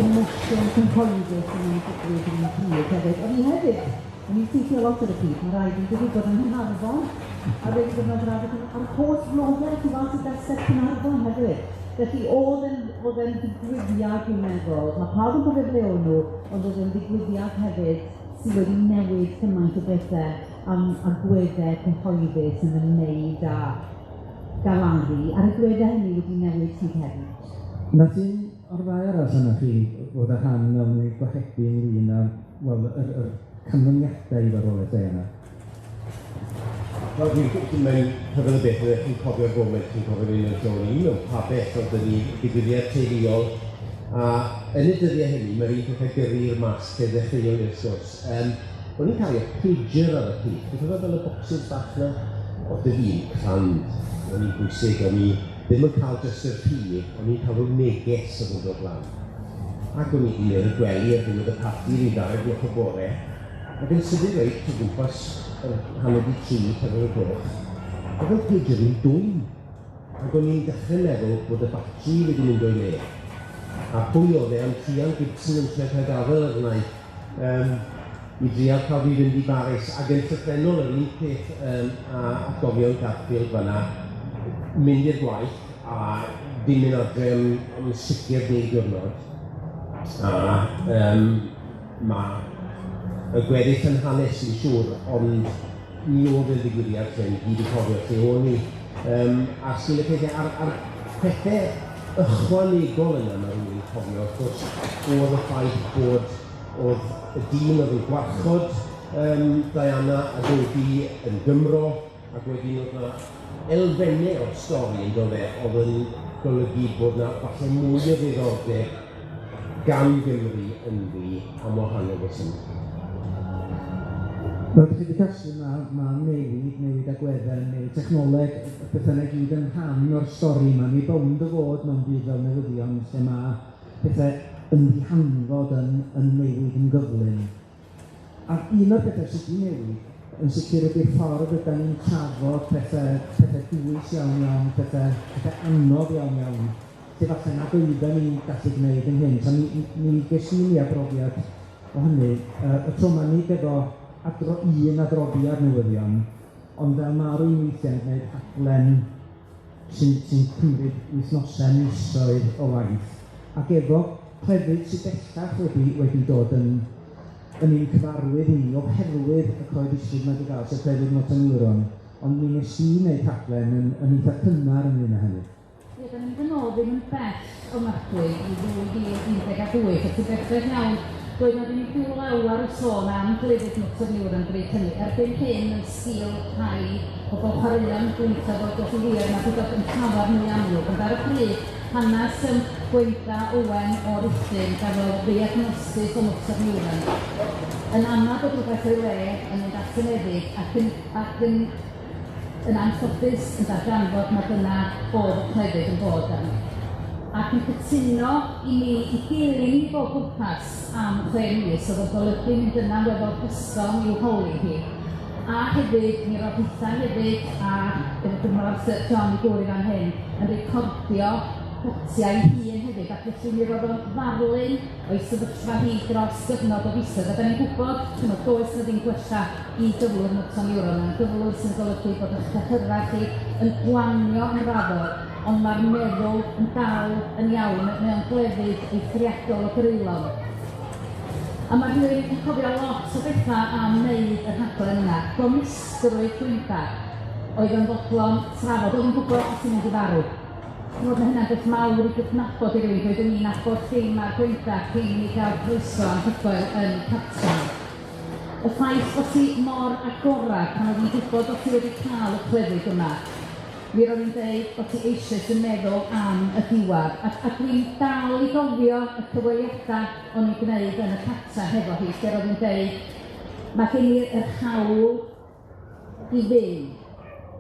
emosiwn cyhoeddus yn mynd i digwydd yr un pryd hefyd. O'n i hefyd, o'n i'n teithio lot ar y pryd, ma' raid, yn digwydd bod yn Nghaernarfon ar ryw gyfnod yr adeg hwnnw, a'r holl flodau tu fas i Gastell Caernarfon hefyd. Felly o'dd e'n o'dd e'n ddigwyddiad dwi'n meddwl, ma' pawb yn cofio ble o'n nhw, ond o'dd e'n ddigwyddiad hefyd sydd wedi newid cymaint o bethe am agweddau cyhoeddus yn ymwneud â galaru, a'r agweddau hynny wedi newid hyd heddiw. Nath un o'r ddau arall ohonoch chi fod â rhan mewn gohebu ynglyn â, wel, yr yr canlyniadau i farwolaeth Diana? Wel, dwi'n dwi'n mae'n rhyfedd o beth, oeddech chi'n cofio'r foment, chi'n cofio'r un o'r lle o'n i mewn pabell, oedd 'da ni ddigwyddiad teuluol, a yn y dyddiau hynny, mae'r un peth â gyrru'r masg lle ddechreuon ni'r sgwrs. O'n i'n cario pager ar y pryd, chi'n cofio fel y bocsys bach 'na? Oedd 'da fi un crand, o'n i'n bwysig, o'n i... Ddim yn cael jyst yr rhif, o'n i'n cael rhyw neges oedd yn dod lan. Ac o'n i 'di mynd i'r gwely ar ddiwedd y parti ryw 2 o'r gloch y bore, ac yn sydyn reit o gwmpas yr 2:30, 4 o'r gloch, oedd y pager yn dwym. Ac o'n i'n dechrau meddwl bod y batri wedi mynd o'i le. A pwy oedd e, ond Rhian Gibson yn trio cael gafael arna i i drial cael fi fynd i Baris. Ac yn llythrennol yr un peth a atgofion Garfield fan'na, mynd i'r gwaith a ddim mynd adre am sicr 10 diwrnod. A ma' y gweddill yn hanes yn siŵr, ond mi oedd e'n ddigwyddiad lle ni gyd yn cofio lle o'n i. A sgil y pethau, a'r pethau ychwanegol yna mae rhywun yn cofio, wrth gwrs, oedd y ffaith bod oedd y dyn oedd yn gwarchod Diana a Dodi yn Gymro, ac wedyn oedd 'na elfennau o'r stori yn dod e, oedd yn golygu bod 'na falle mwy o ddiddordeb gan Gymru ynddi am wahanol resymau. Wel, chi wedi casglu ma' newid agweddau, newid technoleg, y pethe 'na gyd yn rhan o'r stori 'ma. Mi bownd o fod mewn byd fel newyddion lle ma' pethe yn ddihanfod yn newid yn gyflym. Ac un o'r pethe sydd wedi newid yn sicr ydy'r ffordd ydan ni'n trafod pethe, pethe dwys iawn iawn, pethe anodd iawn iawn, lle falle nad oedden ni'n gallu gwneud yn hyn. So mi ges i mi brofiad o hynny, y tro 'ma nid efo un adroddiad newyddion, ond fel ma' rywun weithiau'n gwneud rhaglen sy'n cymryd wythnosau, misoedd o waith, ac efo clefyd sydd bellach wedi dod yn un cyfarwydd i ni oherwydd y cyhoeddusrwydd mae wedi gael, sef clefyd motor neuron, ond mi wnes i wneud rhaglen yn eitha cynnar ynglyn â hynny. Ie, da ni'n mynd yn ôl ddim yn bell ofnadwy i 2018, ac ti'n dechrau nawr dweud nad ni'n byw lawer o sôn am glefyd motor neuron bryd hynny. Erbyn hyn, yn sgil rhai pobl chwaraeon gwyntog fod dod i wir, mae wedi dod yn llawer mwy amlwg. Ond ar y pryd, hanes Gwenda Owen o Ruthun gafodd ddiagnosis o motor neuron yn amad bod rhywbeth o'i le yn mynd at y meddyg ac yn anffodus yn darganfod nad dyna oedd y clefyd yn bod arni. Ac yn cytuno i mi i dilyn i bob pwrpas am 6 mis, oedd yn golygu mynd yna'n weddol gyson i'w holi hi. A hefyd, mi roedd hithau hefyd, a efo gymorth John i gwr i fan hyn, yn recordio potiau hun hefyd, ac felly mi roedd o'n ddarlun o'i sefyllfa hi dros gyfnod o fisoedd. A da ni'n gwybod, ch'mod, does 'na ddim gwella i gyflwr motor neuron, mae'n gyflwr sy'n golygu bod eich cyhyrau chi yn gwanio yn raddol, ond mae'r meddwl yn dal yn iawn, mae o'n glefyd eithriadol o greulon. A mae rhywun yn cofio lot o bethau am wneud y rhaglen yna. Gomestrwydd Gwenda oedd yn fodlon trafod, oedd yn gwybod os ti'n mynd i farw. Ch'mod, ma' hynna'n beth mawr i gydnabod i rywun, dweud o'n i'n nabod dim ar Gwenda cyn i mi gael croeso anhygoel yn cartra. Y ffaith bod ti mor agorad pan oedd hi'n gwybod bod ti wedi cael y clefyd yma, mi roedd hi'n deud bod ti eisoes yn meddwl am y diwedd. A dwi'n dal i gofio y cyfweliadau o'n i'n gwneud yn y cartra hefo hi, lle roedd hi'n deud, mae gen i'r hawl i fyw,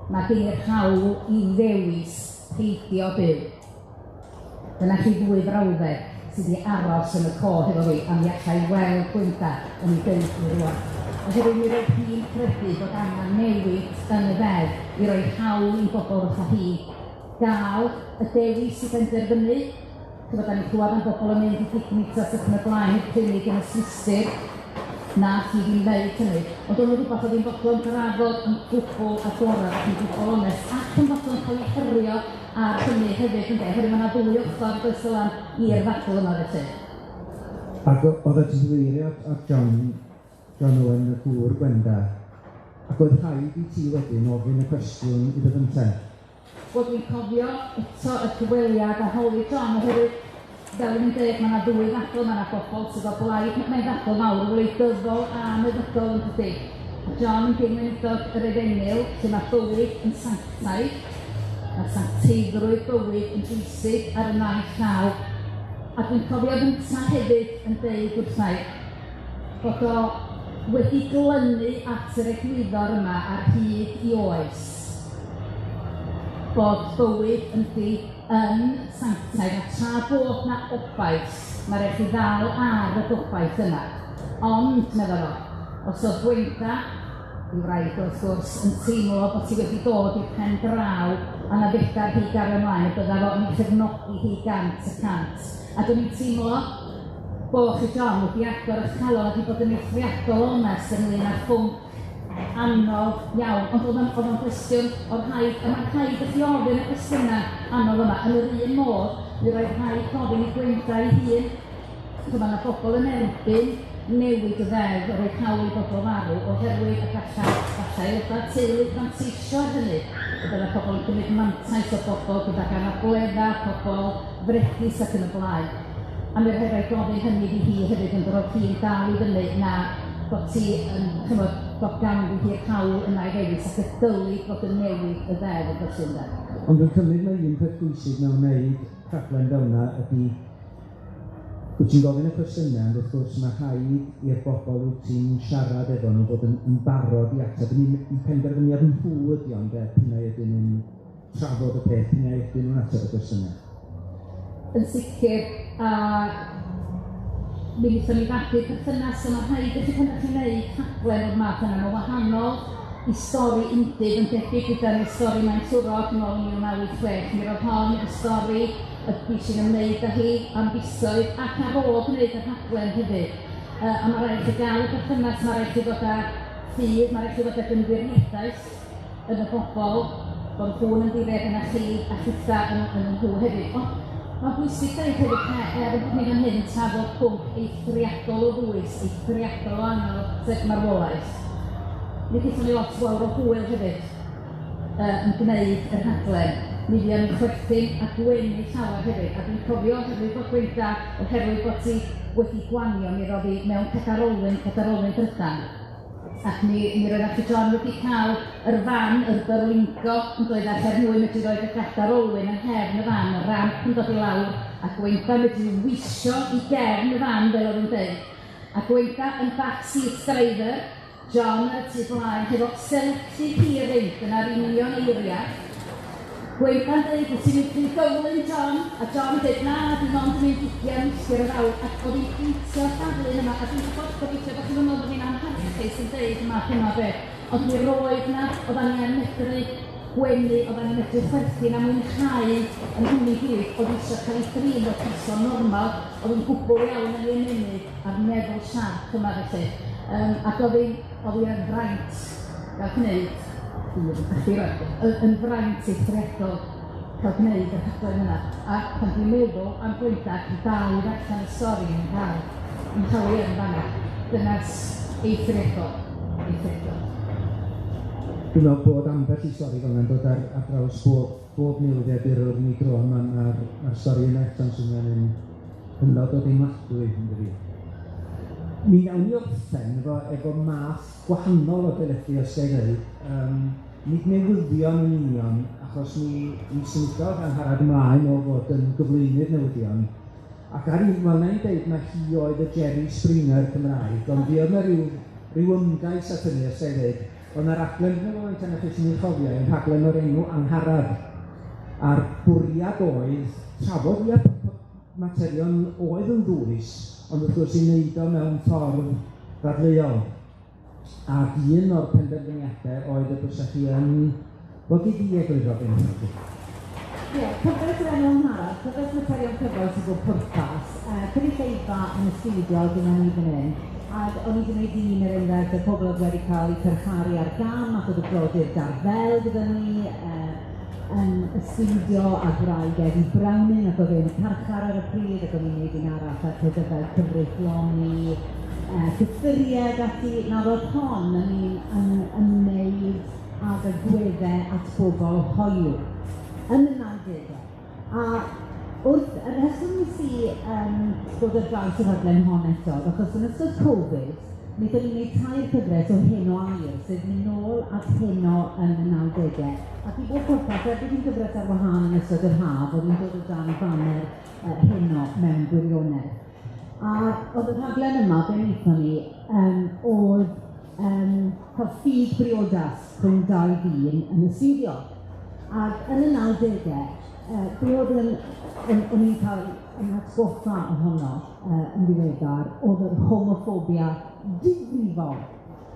mae gen i'r hawl i ddewis peidio byw. Dyna chi ddwy frawddeg sydd wedi aros yn y cof efo fi, a mi allai weld Gwenda yn ei deud nhw rŵan. Oherwydd mi roedd hi'n credu bod angen newid yn y ddeddf i roi hawl i bobl fatha hi gael y dewis i benderfynu. Ch'mod, da ni'n clywed am bobl yn mynd i Dignitas ac yn y blaen i'r clinig yn y Swistir. Na, hi ddim ddeud hynny. Ond oedd rhywbeth oedd hi'n fodlon drafod yn gwbl agorad ac yn gwbl onest ac yn fodlon cael ei herio ar hynny hefyd, ynde? Oherwydd mae yna ddwy ochr, does, Dylan, i'r ddadl yma felly. Ac oeddet ti'n cyfeirio at John, John Owen, y gŵr Gwenda, ac oedd rhaid i ti wedyn ofyn y cwestiwn iddo fynte. Wel, dwi'n cofio eto y cyfweliad a holi John, oherwydd, fel o'n i'n dweud, mae yna ddwy ddadl, mae yna bobl sydd o blaid, mae'n ddadl mawr wleidyddol a meddygol yn dydi. John yn gyn-weinidog yr Efengyl, lle mae bywyd yn sanctaidd, mae sancteiddrwydd bywyd yn bwysig ar y naill llaw. A dwi'n cofio fynta hefyd yn deud wrthai bod o wedi glynu at yr egwyddor yma ar hyd i oes. bod bywyd yndi yn sanctaidd, a tra bod 'na obaith, ma' raid chi ddal ar y gobaith yna. Ond, medda fo, os o'dd Gwenda, 'i wraig o wrth gwrs, yn teimlo bod hi wedi dod i'r pen draw a na fedar hi gario mlaen, y bydda fo yn 'i chefnogi hi 100%. A do'n i'n teimlo bo' chi John wedi agor 'ych calon a 'di bod yn eithriadol o onest ynglyn â'r pwnc anodd iawn, ond oedd o'n oedd o'n gwestiwn oedd rhaid, a mae'n rhaid i chi ofyn y cwestiynau anodd yma. Yn yr un modd, mi roedd rhaid gofyn i Gwenda ei hun. Ch'mo' ma' 'na bobl yn erbyn newid y ddeddf a rhoi hawl i bobl farw oherwydd y gallai gallai aelodau teulu fanteisio ar hynny, y byddai pobl yn cymryd mantais o bobl gydag anableddau, pobl fregus ac yn y blaen. A mi roedd rhaid gofyn hynny iddi hi hefyd, ond roedd hi'n dal i fyny na bod ti yn, ch'mod, bod ganddi hi'r hawl yna i ddewis ac y dylid fod yn newid y ddeddf felly ynde. Ond dwi'n cymryd mai un peth bwysig mewn wneud rhaglen fel 'na ydi wyt ti'n gofyn y cwestiynau, ond wrth gwrs ma' rhaid i'r bobl wyt ti'n siarad efo nhw fod yn yn barod i ateb. Yn 'u 'u penderfyniad nhw ydi o ynde, p'un ai ydyn nhw'n trafod y peth, p'un ai ydyn nhw'n ateb y cwestiynau. Yn sicr, a mi wnaethon ni fagu perthynas, a ma' rhaid i chi pan 'dach chi'n neud rhaglen o'r math yna, ma' wahanol i stori undydd yn debyg gyda ni stori Maentwrog nôl yn 1986, mi roedd hon yn stori y fues i'n ymwneud â hi am fisoedd ac ar ôl gwneud y rhaglen hefyd. A ma' raid i chi gael y berthynas, ma' raid chi fod â ffydd, ma' raid chi fod ag ymddiriedaeth yn y bobl, bod nhw'n ymddiried yna chi a chitha yn yn nhw hefyd. Ond mae'n bwysig dweud hefyd, er bod ni fan hyn yn trafod pwnc eithriadol o ddwys, eithriadol o anodd, sef marwolaeth, mi gaethon ni lot fawr o hwyl hefyd yn gwneud y rhaglen. Mi fuon ni'n chwerthin a gwenu llawer hefyd, a dwi'n cofio oherwydd bod Gwenda, oherwydd bod hi wedi gwanio, mi roedd hi mewn cadair olwyn, cadair olwyn drydan. Ac mi mi roedd Alfie John wedi cael yr fan, yr Berlingo, yn doedd, ac er mwyn medru roid y gadair olwyn yng nghefn y fan, y ramp yn dod i lawr, a Gwenda medru wisio i gefn y fan, fel oedd o'n deud. A Gwenda yn back seat driver, John ar y tu blaen, hefo selective hearing, dyna'r union eiriau. Gwenda'n deud, wyt ti'n mynd rhy gyflym, John? A John yn deud, na, dwi mond yn mynd ugian milltir yr awr. Ac oedd hi'n peintio'r darlun yma, a dwi'n gwybod, gobeithio bod chi'm yn meddwl bod fi'n amharchus yn deud y math yma o beth, ond mi roedd 'na, oeddan ni yn medru gwenu, oeddan ni'n medru chwerthin a mwynhau yn hynny gyd, oedd eisiau cael ei drin fel person normal, oedd yn gwbl iawn yn ei ymennydd a'r meddwl siarp yma felly. Ac oedd hi'n oedd hi yn fraint gael gwneud yn yn fraint eithriadol ca'l gwneud y rhaglen yna. A pan dwi'n meddwl am Gwenda, dwi'n dal i ddarllen y stori yn dal yn talu yn fan'na. Dynas eithriadol, eithriadol. Dwi'n meddwl bod ambell i stori fel yna'n dod ar ar draws bob bob newyddiadurwr yn 'i dro, ma'r ma'r ma'r stori yna eto'n swnio'n un hynod o deimladwy, yndydi? Mi wnawn ni orffen efo efo math gwahanol o deledu os ga i ddeud, yym nid newyddion yn union, achos mi mi symudodd Angharad ymlaen o fod yn gyflwynydd newyddion, ac ar un, wel wna i ddeud mai hi oedd y Jerry Springer Cymraeg, ond fuodd 'na ryw ryw ymgais at hynny os ga i ddeud. O'dd 'na raglen, dwi'm yn gwybod faint ohonoch chi sy'n ei chofio, un rhaglen o'r enw Angharad, a'r bwriad oedd trafod ia materion oedd yn ddwys, ond wrth gwrs i wneud o mewn ffordd ddadleuol. Ac un o'r penderfyniadau oedd y bysa chi yn... Wel, gei di egluro be wnaethoch chi. Ie, cyfres o'r enw Angharad, cyfres materion cyfoes i bob pwrpas. Cynulleidfa yn y stiwdio gyda ni fan hyn, ac o'n i 'di gwneud un er enghraifft o pobl oedd wedi cael eu carcharu ar gam ac oedd y brodyr Darvell gyda ni yn y stiwdio a gwraig Eddie Browning ac oedd e yn y carchar ar y pryd ac o'n i'n gwneud un arall ar pethau fel cyfreithloni cyffuriau ac ati. Nawr oedd hon yn un yn ymwneud ag agweddau at bobl hoyw yn y 90au. A wrth y rheswm wnes i ddod ar draws y rhaglen hon eto, oedd achos yn ystod Covid, wnaethon ni wneud tair cyfres o Heno Aur, sef mynd nôl at Heno yn y 90au. Ac i bob pwrpas, er bod hi'n gyfres ar wahân yn ystod yr haf, oedd hi'n dod o dan faner Heno mewn gwirionedd. A oedd y rhaglen yma, be wnaethon ni, oedd cael ffug briodas rhwng dau ddyn yn y stiwdio. Ac yn y 90au, be oedd yn, o'n i'n cael yn atgoffa ohono yn ddiweddar, oedd yr homoffobia difrifol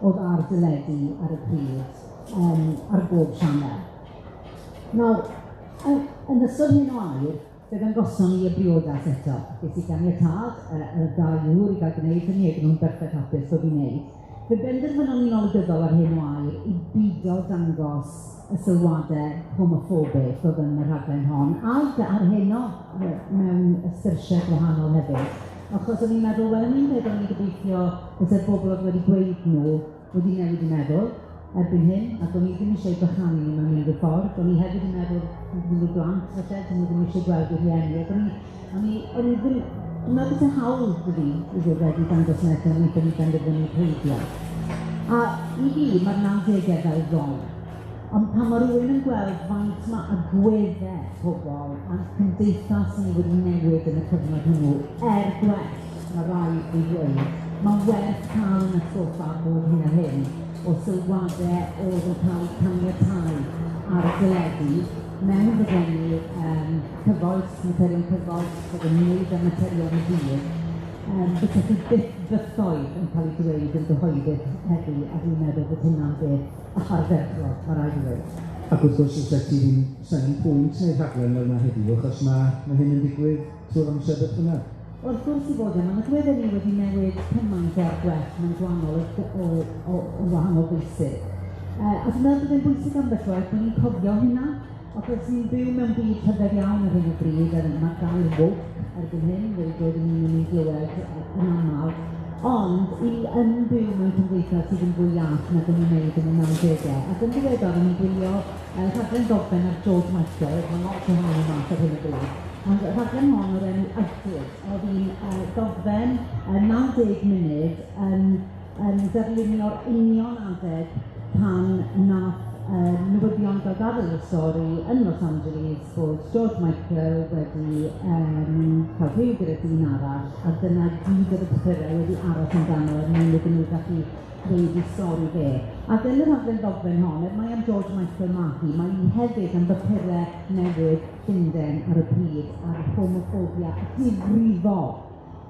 oedd ar deledu ar y pryd, ar bob sianel. Nawr, yn ystod hyn o air, fe ddangoson ni y briodas eto. Ges i ganiatâd y ddau ŵr i gael gwneud hynny, ac nhw'n berffaith hapus bod fi'n wneud. Fe benderfynon ni'n olygyddol ar hyn o air i bido dangos y sylwadau homoffobig oedd yn y rhaglen hon, ac ar heno mewn sgyrsiau gwahanol hefyd. Achos o'n i'n meddwl, wel, yn un peth o'n i'n gobeithio fysa'r bobl oedd wedi gweud nhw wedi newid i meddwl erbyn hyn, ac o'n i ddim eisiau bychanu nhw mewn unrhyw ffordd. O'n i hefyd yn meddwl bod nhw blant, falle, dyn nhw ddim eisiau gweld eu rhieni. Ac o'n i ddim, dwi'n meddwl bod y hawl 'da fi i fod wedi dangos nhw eto, ond wnaethon ni benderfynu peidio. A i fi, mae'r 90au fel ddoe. Ond pan mae rhywun yn gweld faint mae agweddau pobl a'n cymdeithas ni wedi newid yn y cyfnod hwnnw, er gwell, mae rhaid i ddweud, mae'n werth cael yn atgoffa bob hyn a hyn o sylwadau oedd yn cael eu caniatáu ar y deledu mewn rhaglenni cyfoes, materion cyfoes, oedd yn ymwneud â materion y dydd. Bysa chi byth bythoedd yn cael ei dweud yn gyhoeddus heddi, a dwi'n meddwl bod hynna'n beth ardderchog, mae rhaid i ddweud. Ac wrth gwrs, os ti ddim sa'n pwynt neu rhaglen fel yna heddiw, achos mae hyn yn digwydd trwy'r amser beth bynnag. Wrth gwrs i fod yma, mae agweddau ni wedi newid cymaint er gwell mewn gwahanol o wahanol feysydd. A dwi'n meddwl bod e'n bwysig ambell waith bod ni'n cofio hynna, achos ni'n byw mewn byd rhyfedd iawn ar hyn o bryd, a mae'r gair woke erbyn hyn wedi dod yn un o'n i'n glywed yn aml, ond i ni yn byw mewn cymdeithas sydd yn fwy iach nag o'n i'n wneud yn y 90au. Ac yn ddiweddar, o'n i'n gwylio rhaglen ddogfen ar George Michael, mae lot ohono mas ar hyn o bryd, ond y rhaglen hon o'r enw Outed, oedd hi'n dogfen 90 munud yn darlunio'r union adeg pan nath newyddion gael gadael y stori yn Los Angeles bod George Michael wedi cael rhyw gyda dyn arall, a dyna gyd oedd y papurau wedi aros amdano er mwyn iddyn nhw gallu dweud ei stori fe. Ac yn y rhaglen ddogfen hon, er mae am George Michael ma hi, mae hi hefyd am bapurau newydd Llundain ar y pryd, a'r homoffobia difrifol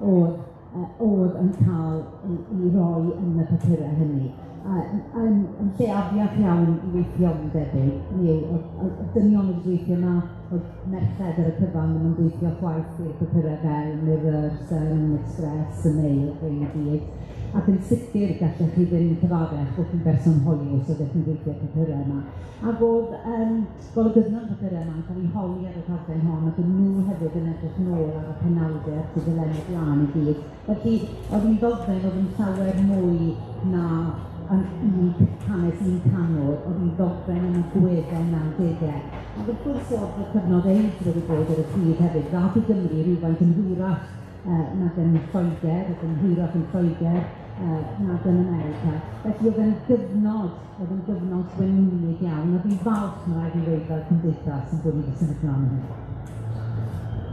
oedd yn cael ei roi yn y papurau hynny. Yn lle afiach iawn i weithio yn debyg, neu oedd dynion wedi gweithio yma, oedd merched ar y cyfan ddim yn gweithio chwaith i'r papurau fel Mirror, Sun, Express, y Mail, rhain i gyd. Ac yn sicr gallech chi ddim cyfaddech bod chi'n berson hoyw os oeddech chi'n gweithio papurau yma. Ac oedd golygyddion papurau yma yn cael eu holi ar y rhaglen hon, ac oedd nhw hefyd yn edrych nôl ar y penawdau a'r tudalennau blaen i gyd. Felly, oedd hi'n ddogfen oedd yn llawer mwy na hanes un canwr, oedd hi'n ddogfen yn agweddau 90au. Ac wrth gwrs oedd y cyfnod AIDS wedi bod ar y pryd hefyd, ddath i Gymru rhywfaint yn hwyrach nag yn Lloegr, ac yn hwyrach yn Lloegr nag yn America. Felly oedd yn gyfnod gwenwynig iawn, a fi'n falch, mae rhaid i ddweud, fel cymdeithas yn bod ni wedi symud mlaen hynny.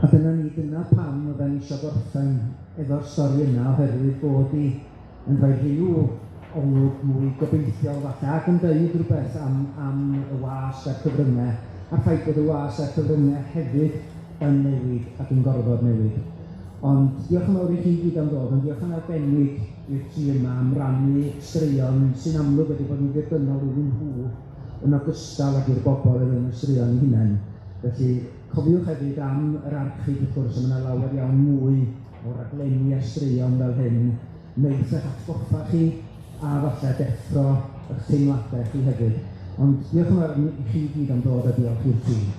A dyna ni, dyna pam oedden ni eisiau gorffen efo'r stori yna, oherwydd bod hi yn rhoi rhyw olwg mwy gobeithiol falle, ac yn deud rhywbeth am y wasg a'r cyfryngau, a'r ffaith bod y wasg a'r cyfryngau hefyd yn newid ac yn gorfod newid. Ond diolch yn fawr i chi gyd am ddod, ond diolch yn arbennig i'r tri yma am rannu straeon sy'n amlwg wedi bod yn ddirdynnol iddyn nhw yn ogystal ag i'r bobl oedd yn y straeon eu hunain. Felly cofiwch hefyd am yr archif wrth gwrs, a mae yna lawer iawn mwy o raglenni a straeon fel hyn, wneith eich atgoffa chi a falle deffro eich teimladau chi hefyd. Ond diolch yn fawr i chi gyd am ddod a diolch i'r tîm.